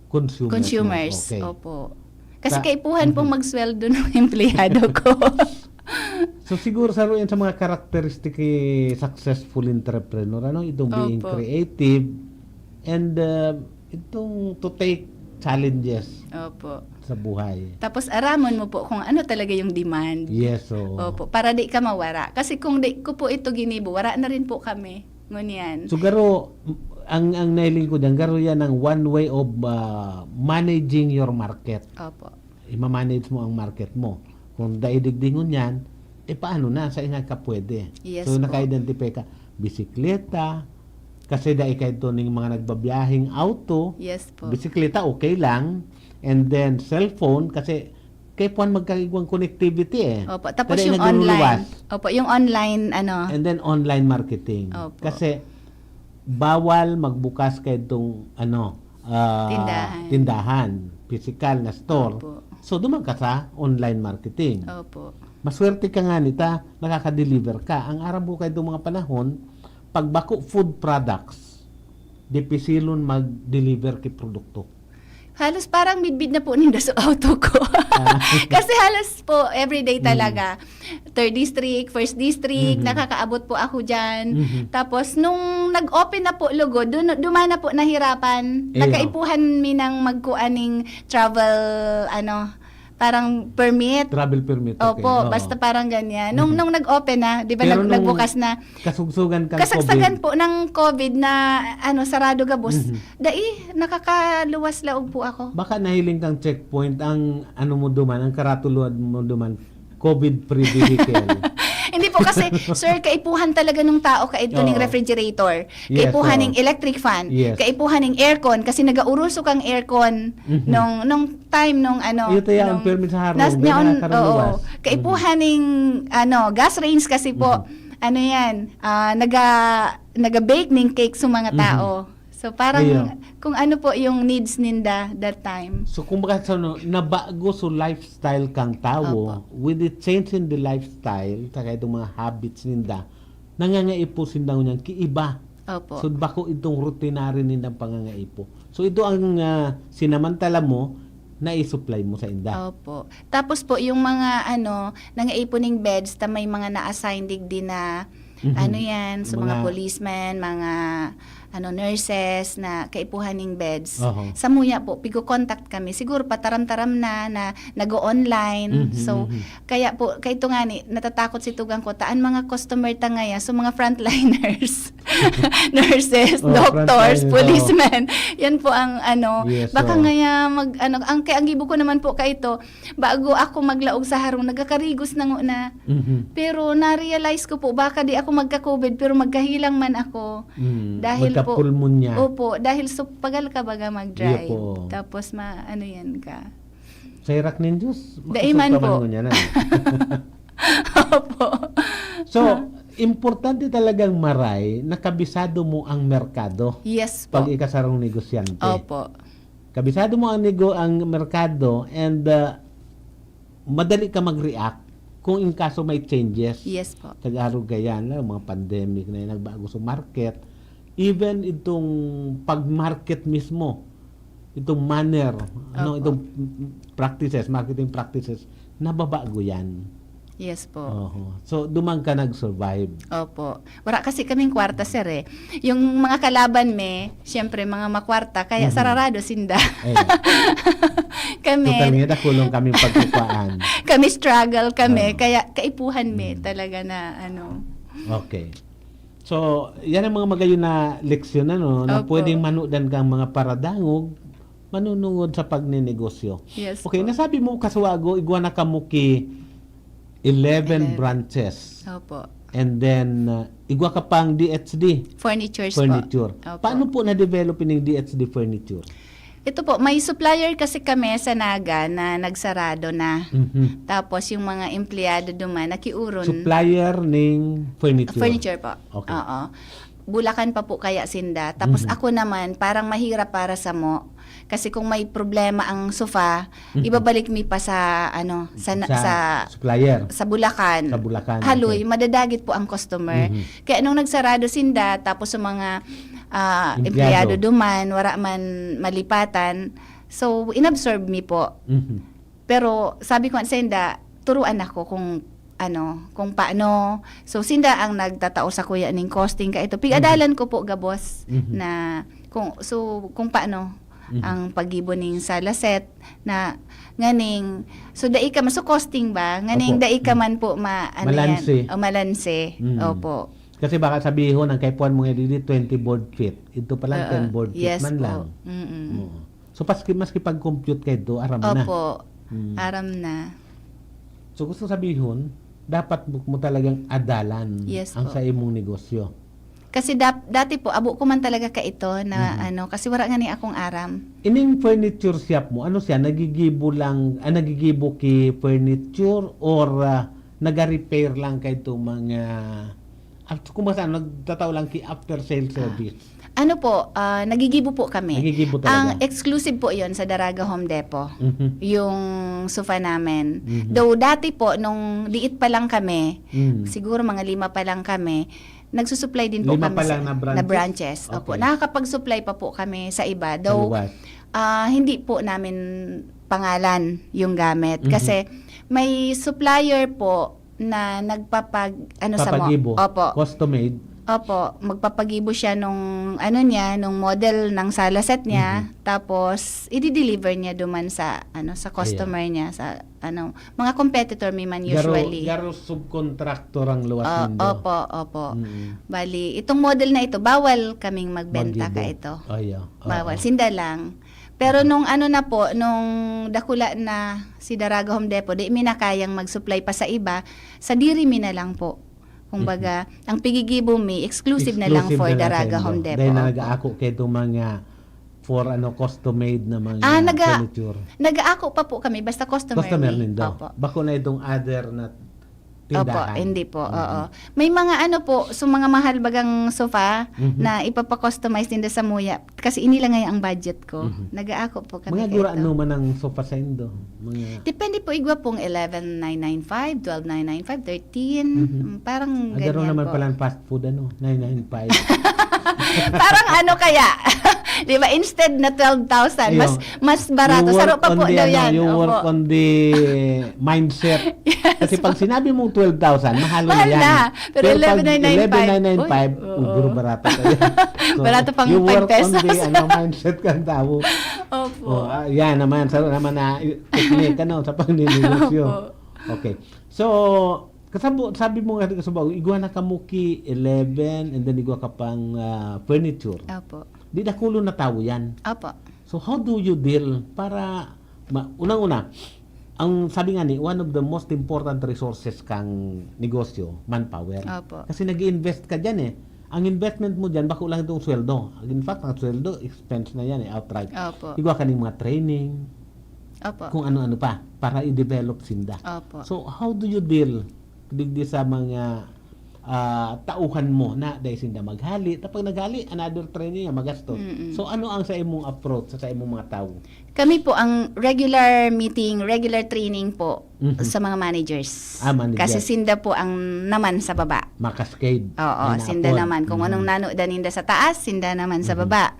consumers. mo. Consumers. Okay. Opo. Kasi Sa- kaipuhan pong Mhm. magsweldo ng empleyado ko. So siguro sa yan sa mga characteristic ni successful entrepreneur, ano, itong being Opo. creative and uh, itong to take challenges Opo. sa buhay. Tapos aramon mo po kung ano talaga yung demand. Yes, so Opo, para di ka mawara. Kasi kung di ko po ito ginibo, wara na rin po kami. Ngunyan. So garo ang ang nailing ko diyan, garo yan ang one way of uh, managing your market. Opo. Ima-manage mo ang market mo. Kung dai digdi ngunyan, eh paano na sa ingay ka pwede? Yes so po. Naka-identify ka bisikleta, kasi dai ka ito ning mga nagbabiyaheng auto, Yes po. Bisikleta okay lang, and then cellphone kasi kay puan magkaigwang connectivity eh. Opo, tapos Kada yung nagluluwas. Online. Opo, yung online ano. And then online marketing. Opo. Kasi bawal magbukas kay itong ano ah, Tindahan. tindahan, physical na store. Opo. So duman ka sa online marketing. Opo. Maswerte ka nga nita, nakaka-deliver ka. Ang aram ko kay itong mga panahon, pag bako food products, dipisilon mag-deliver ki produkto. Halos parang midbid na po ninda sa auto ko. Ah. Kasi halos po everyday Mm. talaga. Third district, first district, Mhm. nakakaabot po ako diyan. Mhm. Tapos nung nag-open na po lugod, dun, duman na po nahirapan. Iyo. Nagkaipuhan mi ng magkuan ning travel ano, parang permit. Travel permit. Okay. Opo, Oo. Basta parang ganyan. Nung Mhm. nung nag-open na, 'di ba Pero nag, nung nagbukas na. Kasugsugan kang Kasagsagan COVID. Po ng COVID na ano, sarado gabos. Mhm. Dai, nakakaluwas laog po ako. Baka nahiling kang checkpoint ang ano mo duman, ang karatuluan mo duman, COVID-free vehicle. Hindi po kasi, sir, kaipuhan talaga ng tao kaidto ning Oo. Refrigerator. Yes, Kaipuhan oo. Ning electric fan. Yes. Kaipuhan ning aircon kasi nag-auruso kang aircon Mhm. nung nung time nung ano. Iyo tayo ang nung- permit sa harong, nas- may niya on- nakakaluwas. Oo. Kaipuhan ning ano, gas range kasi po. Mhm. Ano yan? Ah, naga naga-bake ning cake sa mga Mhm. tao. So, parang Ayun. kung ano po yung needs ninda that time. So, kumbaga, sa no, nabago so lifestyle kang tawo, Opo. with the change in the lifestyle, saka itong mga habits ninda, nangangaipo sinda ngunyan ki iba. Opo. So, bako itong routinary nindang pangangaipo. So, ito ang ah, sinamantala mo na i-supply mo sa inda. Opo. Tapos po, yung mga ano, nangaipo ning beds, ta may mga na-assign digdi na, Mhm. ano yan, sa mga, Mga policemen, mga ano, nurses na kaipuhan ning beds. Oho. Samuya po, pigo-contact kami. Siguro pataram-taram na, na nag-o-online. Mhm, So, mhm. kaya po, kaya ito nga ni, natatakot si tugang ko, taan mga customer ta ngaya, so mga frontliners, nurses, Oh, doctors, frontliners, policemen. Yan po ang ano, Yes, baka oh. ngaya mag, ano, ang, kaya ang gibo ko naman po kaito, bago ako maglaog sa harong, nagkakarigos na ngu-, na. Mhm. Pero na-realize ko po, baka di ako magka-COVID, pero magkahilang man ako. Mm. Dahil po, Magkapulmonya. Opo, dahil so, pagal ka baga mag-drive. Iya po. Tapos ma, ano yan ka. Sa hirak nin Diyos, Daiman makasog ka po. man ngunyan, ano? Opo. So, importante talagang maray na kabisado mo ang merkado Yes po. pag ikasarong negosyante. Opo. Kabisado mo ang nego ang merkado and uh, madali ka mag-react kung in kaso may changes. Yes po. Tagarog kaya na, mga pandemic na yung nagbago sa market. Even itong pag-market mismo, itong manner, ano, Opo. itong practices, marketing practices, nababago yan. Yes po. Oho. So, duman ka nag-survive. Opo. Wala kasi kaming kwarta, sir, eh. Yung mga kalaban me, siyempre, mga makwarta, kaya Mhm. sararado sinda. Ayun. Kami, Total nga, dakulong kaming pagkukuhaan. kami struggle kami, Oo. kaya kaipuhan me Mm. talaga na ano. Okay. So, yan ang mga magayon na leksyon, ano, na Opo. pwedeng manudan kang mga paradangog, manunungod sa pagnenegosyo. Yes Okay, po. Nasabi mo, kasuago, igwa na kamo ki eleven Eleven. branches. Opo. And then, uh, igwa ka pang D H D Furnitures po. furniture. Opo. Paano po na-develop ining D H D furniture? Ito po, may supplier kasi kami sa Naga na nagsarado na. Mhm. Tapos yung mga empleyado duman, nakiuron. Supplier ning furniture. Furniture po. Okay. Oo. Bulacan pa po kaya sinda. Tapos Mhm. ako naman, parang mahirap para sa mo. Kasi kung may problema ang sofa, Mhm. ibabalik mi pa sa, ano, sa, na- Sa sa, supplier. sa Bulacan. Sa Bulacan, Haloy, okay. Madadagit po ang customer. Mhm. Kaya nung nagsarado sinda, tapos sa mga ah, Empleyado. empleyado duman, wala man malipatan. So, inabsorb mi po. Mhm. Pero sabi ko nga sa inda, turuan ako kung ano, kung paano. So, sinda ang nagtatao sa kuya ning costing ka ito. Pigadalan ko po gabos Mhm. na kung, so, kung paano Mhm. ang paggibo ning sala set na nganing, so dai ka man, so costing ba? Nganing Opo. dai ka man po ma, ano Malanse. yan, o malanse. Mm. Opo. Kasi baka sabihon, ang kaipuhan mo nga dili twenty board feet. Ito pa lang, Oo. ten board feet Yes man po. lang. Mm-mm. Oo. So, paski, maski pag-compute ka ito, aram na. Opo. Mm. Aram na. So, gusto sabihon, dapat mo, mo talagang adalan Yes ang po. sa imong negosyo. Kasi dap, dati po, abo ko man talaga ka ito na Mhm. ano, kasi wala nga ni akong aram. Ining furniture shop mo, ano siya, nagigibo lang, ah, nagigibo ki furniture or ah, naga-repair lang kay itong mga, at kung basta, nagtatao lang ki after sale service? Ano po, ah, nagigibo po kami. Nagigibo Ang talaga? Exclusive po yon sa Daraga Home Depot. Mhm. Yung sofa namin. Mhm. Though dati po, nung liit pa lang kami, Mm. siguro mga lima pa lang kami, nagsusupply din po Lima kami pa sa, lang na branches? na branches. Opo, Okay. Nakakapag-supply pa po kami sa iba. Though, Taliwas. ah, hindi po namin pangalan yung gamit. Mhm. Kasi may supplier po na nagpapag, ano sa mo. Papagibo. Opo. Custom-made. Opo, magpapagibo siya nung ano niya, nung model ng sala set niya, Mhm. tapos i-deliver niya duman sa ano sa customer niya, sa ano, mga competitor mi man Garo, usually. garo subcontractor ang luwas Ah, nindo. opo, opo. Mm. Bali, itong model na ito, bawal kaming magbenta Magibo. ka ito. Oh, yeah. Oo. Bawal, sinda lang. Pero nung ano na po, nung dakula na si Daraga Home Depot, di mi na kayang mag-supply pa sa iba, sa diri mi na lang po. Kumbaga, ang pigigibo mi, exclusive na lang Exclusive for na lang sa Daraga indo. Home Depot. Dahil na Opo. nag-aako kayo itong mga for ano custom-made na mga Ah, naga- furniture. Nag-aako pa po kami, basta customer, Customer mi. nindo. Opo. Bako na itong other na Opo, tindahan. Hindi po, Mm. oo. May mga ano po, so mga mahal bagang sofa Mhm. na ipapa-customize ninda sa muya. Kasi ini lang ngayon ang budget ko. Mhm. Nag-aako po kami Mga kaito. Gurano man ang sofa sa indo? Mga Depende po, igwa pong eleven nine nine five, twelve nine nine five, thirteen. Mhm. Mm, parang Agaro ganyan naman po. Pala ang fast food, ano, nine nine five. Parang ano kaya? Di ba, instead na twelve thousand, Ayun. mas, mas barato. You Saro work pa on po the, daw ano, yan. You work Opo. On the mindset. Yes Kasi pag po. Sinabi mong twelve thousand, mahal na Mahal yan. Na. Pero Pero pag eleven nine nine five, eleven nine nine five, uy, oo. Bro, barato pa yan. So, Barato pang you work on the, five pesos. Ano, mindset kang tao. Opo. Oh, ah, yan naman, sa naman na i-, technique, ano, sa pagninegosyo. Opo. Okay. So, kasabo-, sabi mo nga, kasabo, igwa na kamo ki eleven, and then igwa ka pang, ah, furniture. Opo. Di dakulo na tawo yan. Opo. So, how do you deal para ma-, unang-una, ang sabi nga ni, one of the most important resources kang negosyo, manpower. Opo. Kasi nag-i-invest ka dyan eh. Ang investment mo dyan, bako lang itong sweldo. In fact, ang sweldo, expense na yan eh, outright. Opo. Igwa ka ning mga training, Opo. Kung ano-ano pa, para i-develop sinda. Opo. So, how do you deal digdi sa mga, ah, tauhan mo na dai sinda maghali? Tapos naghali, another training na magastos. Mm-mm. So, ano ang sa imong approach sa, sa imong mga tao? Kami po ang regular meeting, regular training po Mhm. sa mga managers. Ah, manager. Kasi sinda po ang naman sa baba. Makascade. Oo, May sinda naapod. naman. Kung Mhm. anong nano daninda sa taas, sinda naman sa Mhm. baba.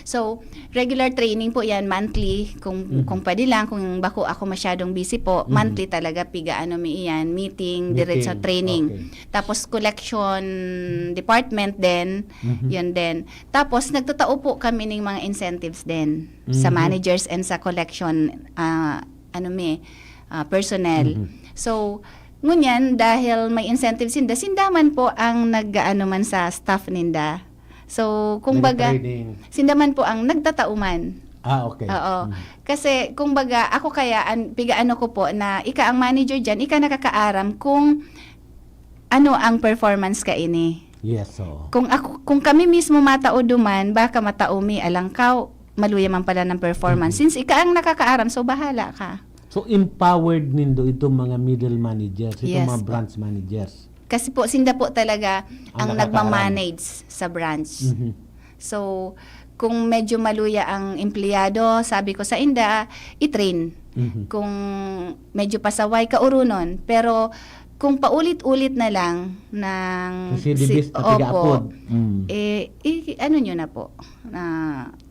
So, regular training po yan, monthly. Kung, Mhm. kung pwede lang, kung bako ako masyadong busy po, Mhm. monthly talaga, piga ano mi iyan, meeting, Meeting. Diretso training. Okay. Tapos, collection department din, Mhm. yun din. Tapos, nagtatao po kami ng mga incentives din sa Mhm. managers and sa collection, ah, ano mi, ah, personnel. Mhm. So, ngunyan, dahil may incentives sinda, sinda man po ang nag-aano man sa staff ninda. So, kumbaga, Nag-training. Sinda man po ang nagtatao man. Ah, okay. Oo. Mm. Kasi, kumbaga, ako kaya, an-, piga-ano ko po na ika ang manager dyan, ika nakakaaram kung ano ang performance kaini. Yes, oo. Kung ako, kung kami mismo matao duman, baka matao mi, alangkaw, maluya man pala ng performance. Mhm. Since ika ang nakakaaram, so bahala ka. So, empowered nindo itong mga middle managers, itong Yes mga po. Branch managers? Kasi po, sinda po talaga Ang ang nakakaaram. Nagmamanage sa branch. Mhm. So, kung medyo maluya ang empleyado, sabi ko sa inda, i-train. Mhm. Kung medyo pasaway, kaurunon. Pero kung paulit-ulit na lang ng Kasi si, the best na opo, piga-apod. Mm. Eh, i-, ano nyo na po, na,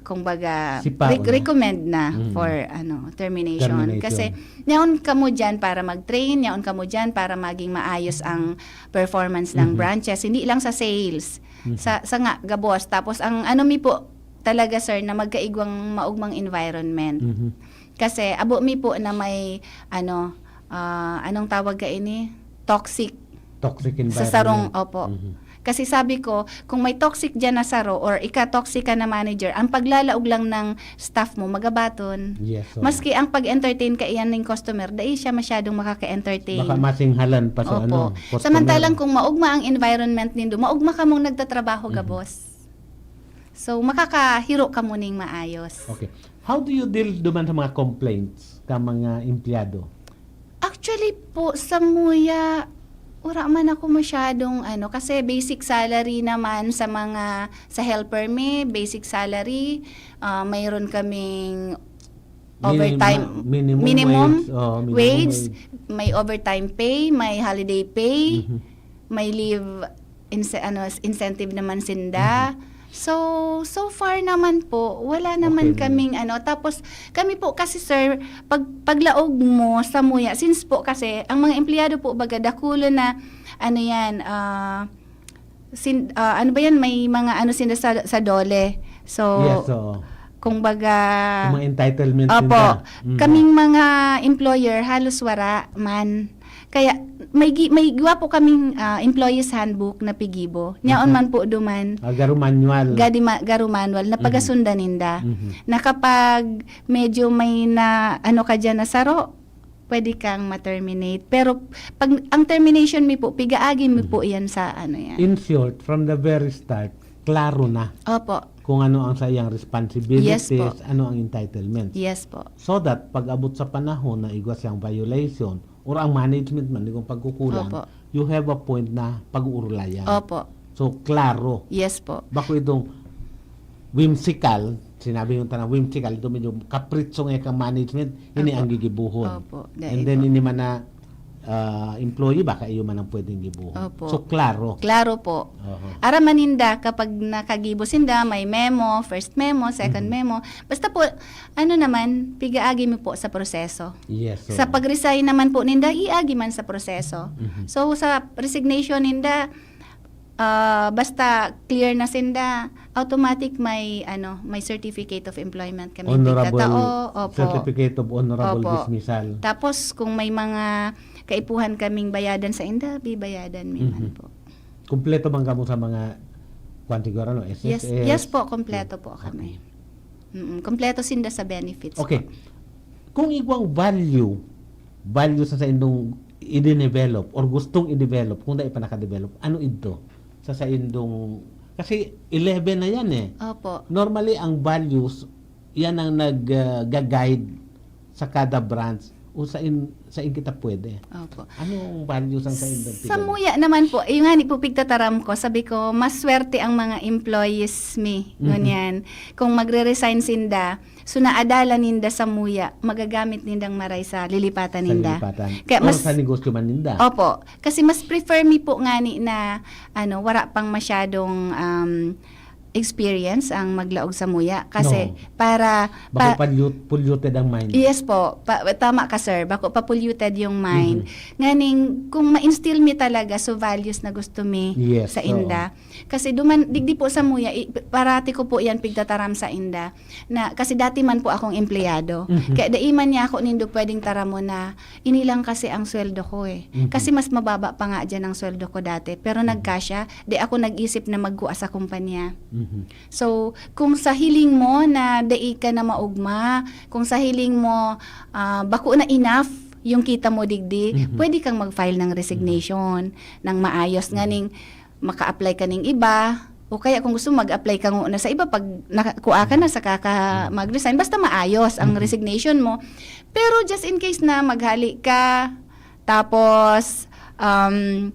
kumbaga, Sipaon rec-, na. Recommend na Mm. for, ano, termination. Termination. Kasi, yaon kamo dyan para mag-train, yaon kamo dyan para maging maayos ang performance ng Mhm. branches. Hindi lang sa sales, Mhm. sa, sa nga, gabos. Tapos, ang ano mi po talaga, sir, na magkaigwang maugmang environment. Mhm. Kasi, abo mi po na may, ano, ah, anong tawag ka ini? Toxic. Toxic Sa sarong, environment. Opo. Mhm. Kasi sabi ko, kung may toxic dyan na saro or ika-toxic ka na manager, ang paglalaog lang ng staff mo, magabaton. Yes, oo. Maski ang pag-entertain ka iyan ng customer, dai siya masyadong makaka-entertain. Baka masinghalan pa sa Opo. Ano, customer. Samantalang kung maugma ang environment nindo, maugma kamong nagtatrabaho Mhm. gabos. So, makakahiro kamo ning maayos. Okay. How do you deal duman sa mga complaints ka mga empleyado? Actually po, sa muya, wala man ako masyadong ano, kasi basic salary naman sa mga, sa helper mi, basic salary, ah, mayroon kaming Minim-, overtime, ma-, minimum minimum wage. Oh, minimum wage, wage. May overtime pay, may holiday pay, Mhm. may leave inse-, ano, s-, incentive naman sinda. Mhm. So, so far naman po, wala naman Okay naman. kaming ano. Tapos, kami po kasi, sir, pag, paglaog mo sa muya, since po kasi, ang mga empleyado po, baga, dakulo na, ano yan, ah, sin-, ah, ano ba yan, may mga ano sinda sa, sa dole. So, Yes, oo. kumbaga, Yung mga entitlement Opo. ninda. Mm. Kaming mga employer, halos wara man. Kaya, may gi-, may igwa po kaming, ah, employees handbook na pigibo. Nyaon Mhm. man po duman. Ah, garo manual. Gadi ma-, garo manual na Mhm. pagasundan ninda. Mhm. Na kapag medyo may na, ano ka dyan na saro, pwede kang ma-terminate. Pero pag ang termination mi po, pigaagi mi Mhm. po yan sa ano yan. In short, from the very start, klaro na. Opo. kung ano ang sa iyang responsibilities, Yes po. Ano ang entitlements. Yes po. So that pag abot sa panahon na igwa siyang violation or ang management man, kung pagkukulang, Opo. You have a point na pag-uurulayan. Opo. So, klaro. Yes po. Bako itong whimsical, sinabi yung tanang whimsical, ito medyo kapritso nga kang management, ini Opo. Ang gigibuhon. Opo. And then, ini man na uh, employee, baka iyo man ang pwedeng gibuhon. Opo. So, klaro. Klaro po. Uh-huh. Ara maninda, kapag nakagibo sinda, may memo, first memo, second mm-hmm. memo. Basta po, ano naman, pigaagi mo po sa proseso. Yes. So, sa pag-resign naman po ninda, iagi man sa proseso. Mm-hmm. So, sa resignation ninda, uh, basta clear na sinda, automatic may ano, may certificate of employment kami honorable, pigtatao. Opo. Certificate of honorable opo. Dismissal. Tapos kung may mga kaipuhan kaming bayadan sa inda, bibayadan mi man mm-hmm. po. Kompleto man kamo sa mga kwan siguro, no? S S S? Yes, yes po, kompleto po kami. Okay. Mm-mm. Kompleto sinda sa benefits. Okay. Kung igwang value, value sa saindong i-develop or gustong i-develop, kung dai pa naka-develop, ano idto sa saindong, kasi eleven na yan eh. Opo. Normally, ang values, yan ang nag-guide uh, sa kada branch o sa in, sa in kita pwede. Opo. Anong values ang sa indong Sa muya naman po, yung nga ni po pigtataram ko, sabi ko, maswerte ang mga employees mi, mm-hmm. ngunyan. Kung magre-resign sinda, so naadala ninda sa muya, magagamit nindang maray sa lilipatan ninda. Sa lilipatan. Kaya mas, sa negosyo man ninda. Opo. Kasi mas prefer mi po nga ni na ano, wara pang masyadong um, experience ang maglaog sa muya kasi no. Para pa, polluted ang mind. Yes po. Pa, tama ka sir. Bako pa polluted yung mind. Mm-hmm. Nganing kung ma-instill mi talaga so values na gusto mi yes, sa inda. So. Kasi duman digdi po sa muya, parati ko po yan pigtataram sa inda. Na, kasi dati man po akong empleyado. Mm-hmm. Kaya dai man niya ako nindo pwedeng taramo na ini lang kasi ang sweldo ko eh. Mm-hmm. Kasi mas mababa pa nga dyan ang sweldo ko dati. Pero mm-hmm. nagkasya, di ako nag-isip na magkua sa kumpanya. Mm-hmm. So, kung sa hiling mo na dai ka na maugma, kung sa hiling mo uh, bako na enough yung kita mo digdi, mm-hmm. pwede kang mag-file ng resignation mm-hmm. ng maayos. Mm-hmm. Nganing maka-apply ka ning iba, o kaya kung gusto mo mag-apply ka na sa iba pag nakakua ka na sa kaka mag-resign, basta maayos ang mm-hmm. resignation mo. Pero just in case na maghali ka, tapos um,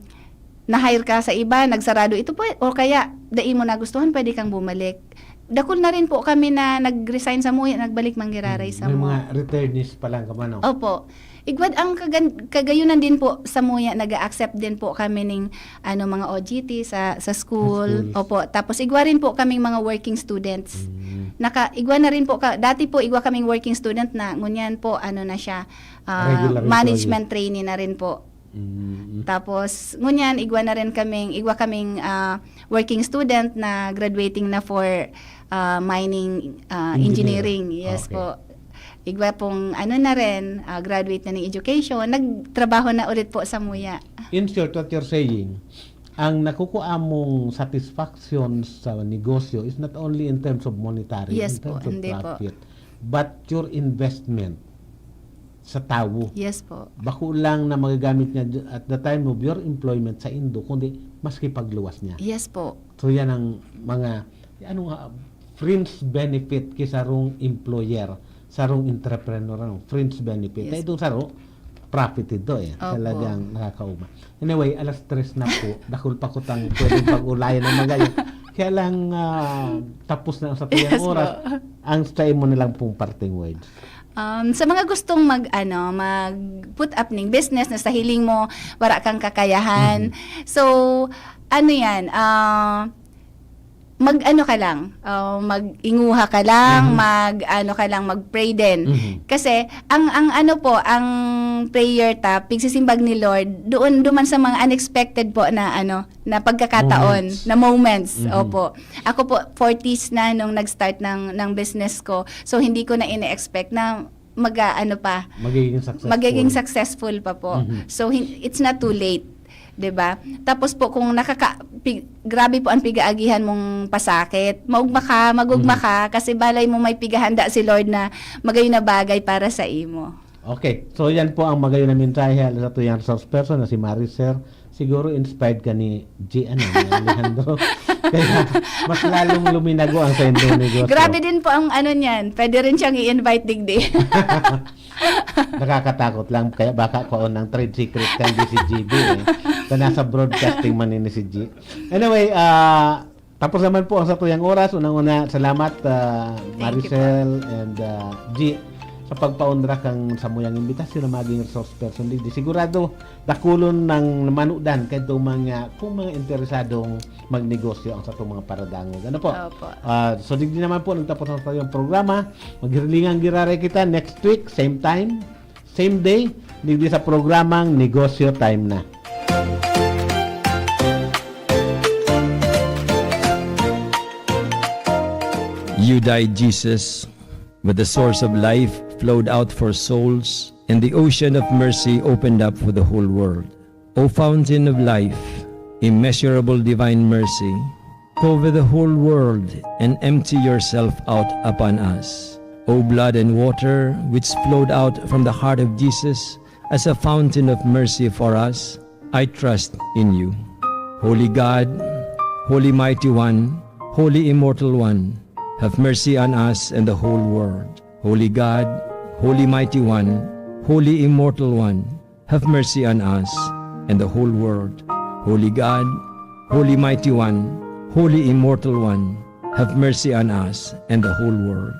na-hire ka sa iba, nagsarado ito po, o kaya dai mo nagustuhan, pwede kang bumalik. Dakul na rin po kami na nag-resign sa muya, nagbalik manggiraray sa mga returnees pa lang kamo, no? Opo. Igwad ang kagan- kagayunan din po sa muya, nag-accept din po kami ning ano mga O G T sa sa school. Opo. Tapos igwa rin po kaming mga working students. Mm. Naka igwa na rin po ka, dati po igwa kaming working student na ngunyan po ano na siya uh, management trainee na rin po. Mm. Tapos ngunyan igwa na rin kaming igwa kaming uh, working student na graduating na for uh, mining uh, engineering. Yes okay. po. Igwa pong ano na rin, uh, graduate na ng education, nagtrabaho na ulit po sa Muya. In short, what you're saying, ang nakukuha mong satisfaction sa negosyo is not only in terms of monetary, yes, in terms po, of profit, po. But your investment sa tawo. Yes po. Bako lang na magagamit niya at the time of your employment sa indo, kundi maski pagluwas niya. Yes po. So yan ang mga, ano nga, fringe benefit ki sarong employer, sarong entrepreneur, ano, fringe benefit. Yes. Itong saro, profit ito eh. Opo. Talagang nakakauma. Anyway, alas tres na po. Dakul pa ko tang pwedeng pag-ulayan ng magayon. Kaya lang, uh, tapos na ang sa yes, oras. Ang sa imo na lang pong parting words. Um, sa mga gustong mag ano, mag put up ning business na sa hiling mo wala kang kakayahan. Mm-hmm. So ano yan, uh, mag ano ka lang, uh, mag-inguha ka lang, mm-hmm. mag ano ka lang, mag-pray din. Mm-hmm. Kasi ang ang ano po, ang prayer ta, pigsisimbag ni Lord, doon duman sa mga unexpected po na ano, na pagkakataon, moments. Na moments. Mm-hmm. Opo. Ako po forties na nung nag-start ng ng business ko. So hindi ko na ine-expect na mag ano pa, magiging successful, magiging successful pa po. Mm-hmm. So it's not too late, 'di ba? Tapos po kung nakaka pig, grabe po ang pigaagihan mong pasakit, maugma ka, magugma mm-hmm. ka kasi balay mo may pigahanda si Lord na magayon na bagay para sa imo. Okay. So yan po ang magayon na mensahe sa tuyang resource person na si Maris, sir. Siguro inspired ka ni G, ano, ni Alejandro. Kaya mas lalong luminago ang saindo negosyo. Grabe din po ang ano niyan. Pwede rin siyang i-invite digdi. Nakakatakot lang. Kaya baka kuhaon ng trade secret kan D C G B eh. Kaya nasa broadcasting man ni si G. Anyway, ah, tapos naman po ang satuyang oras. Unang-una, salamat, ah, Thank you po. Maricel and ah, G, sa pagpaunra kan samuyang imbitasyon na maging resource person digdi. Sigurado, dakulon ng manudan kadtong mga, kung mga interesadong magnegosyo ang satong mga paradangon. Ano po? Opo. Ah, so, digdi naman po nagtapos ang satuyang programa. Maghilingan giraray kita next week, same time, same day, digdi sa programang Negosyo Time Na. You died, Jesus, but the source of life flowed out for souls, and the ocean of mercy opened up for the whole world. O fountain of life, immeasurable divine mercy, cover the whole world and empty yourself out upon us. O blood and water, which flowed out from the heart of Jesus as a fountain of mercy for us, I trust in you. Holy God, Holy Mighty One, Holy Immortal One, have mercy on us and the whole world. Holy God, Holy Mighty One, Holy Immortal One, have mercy on us and the whole world. Holy God, Holy Mighty One, Holy Immortal One, have mercy on us and the whole world.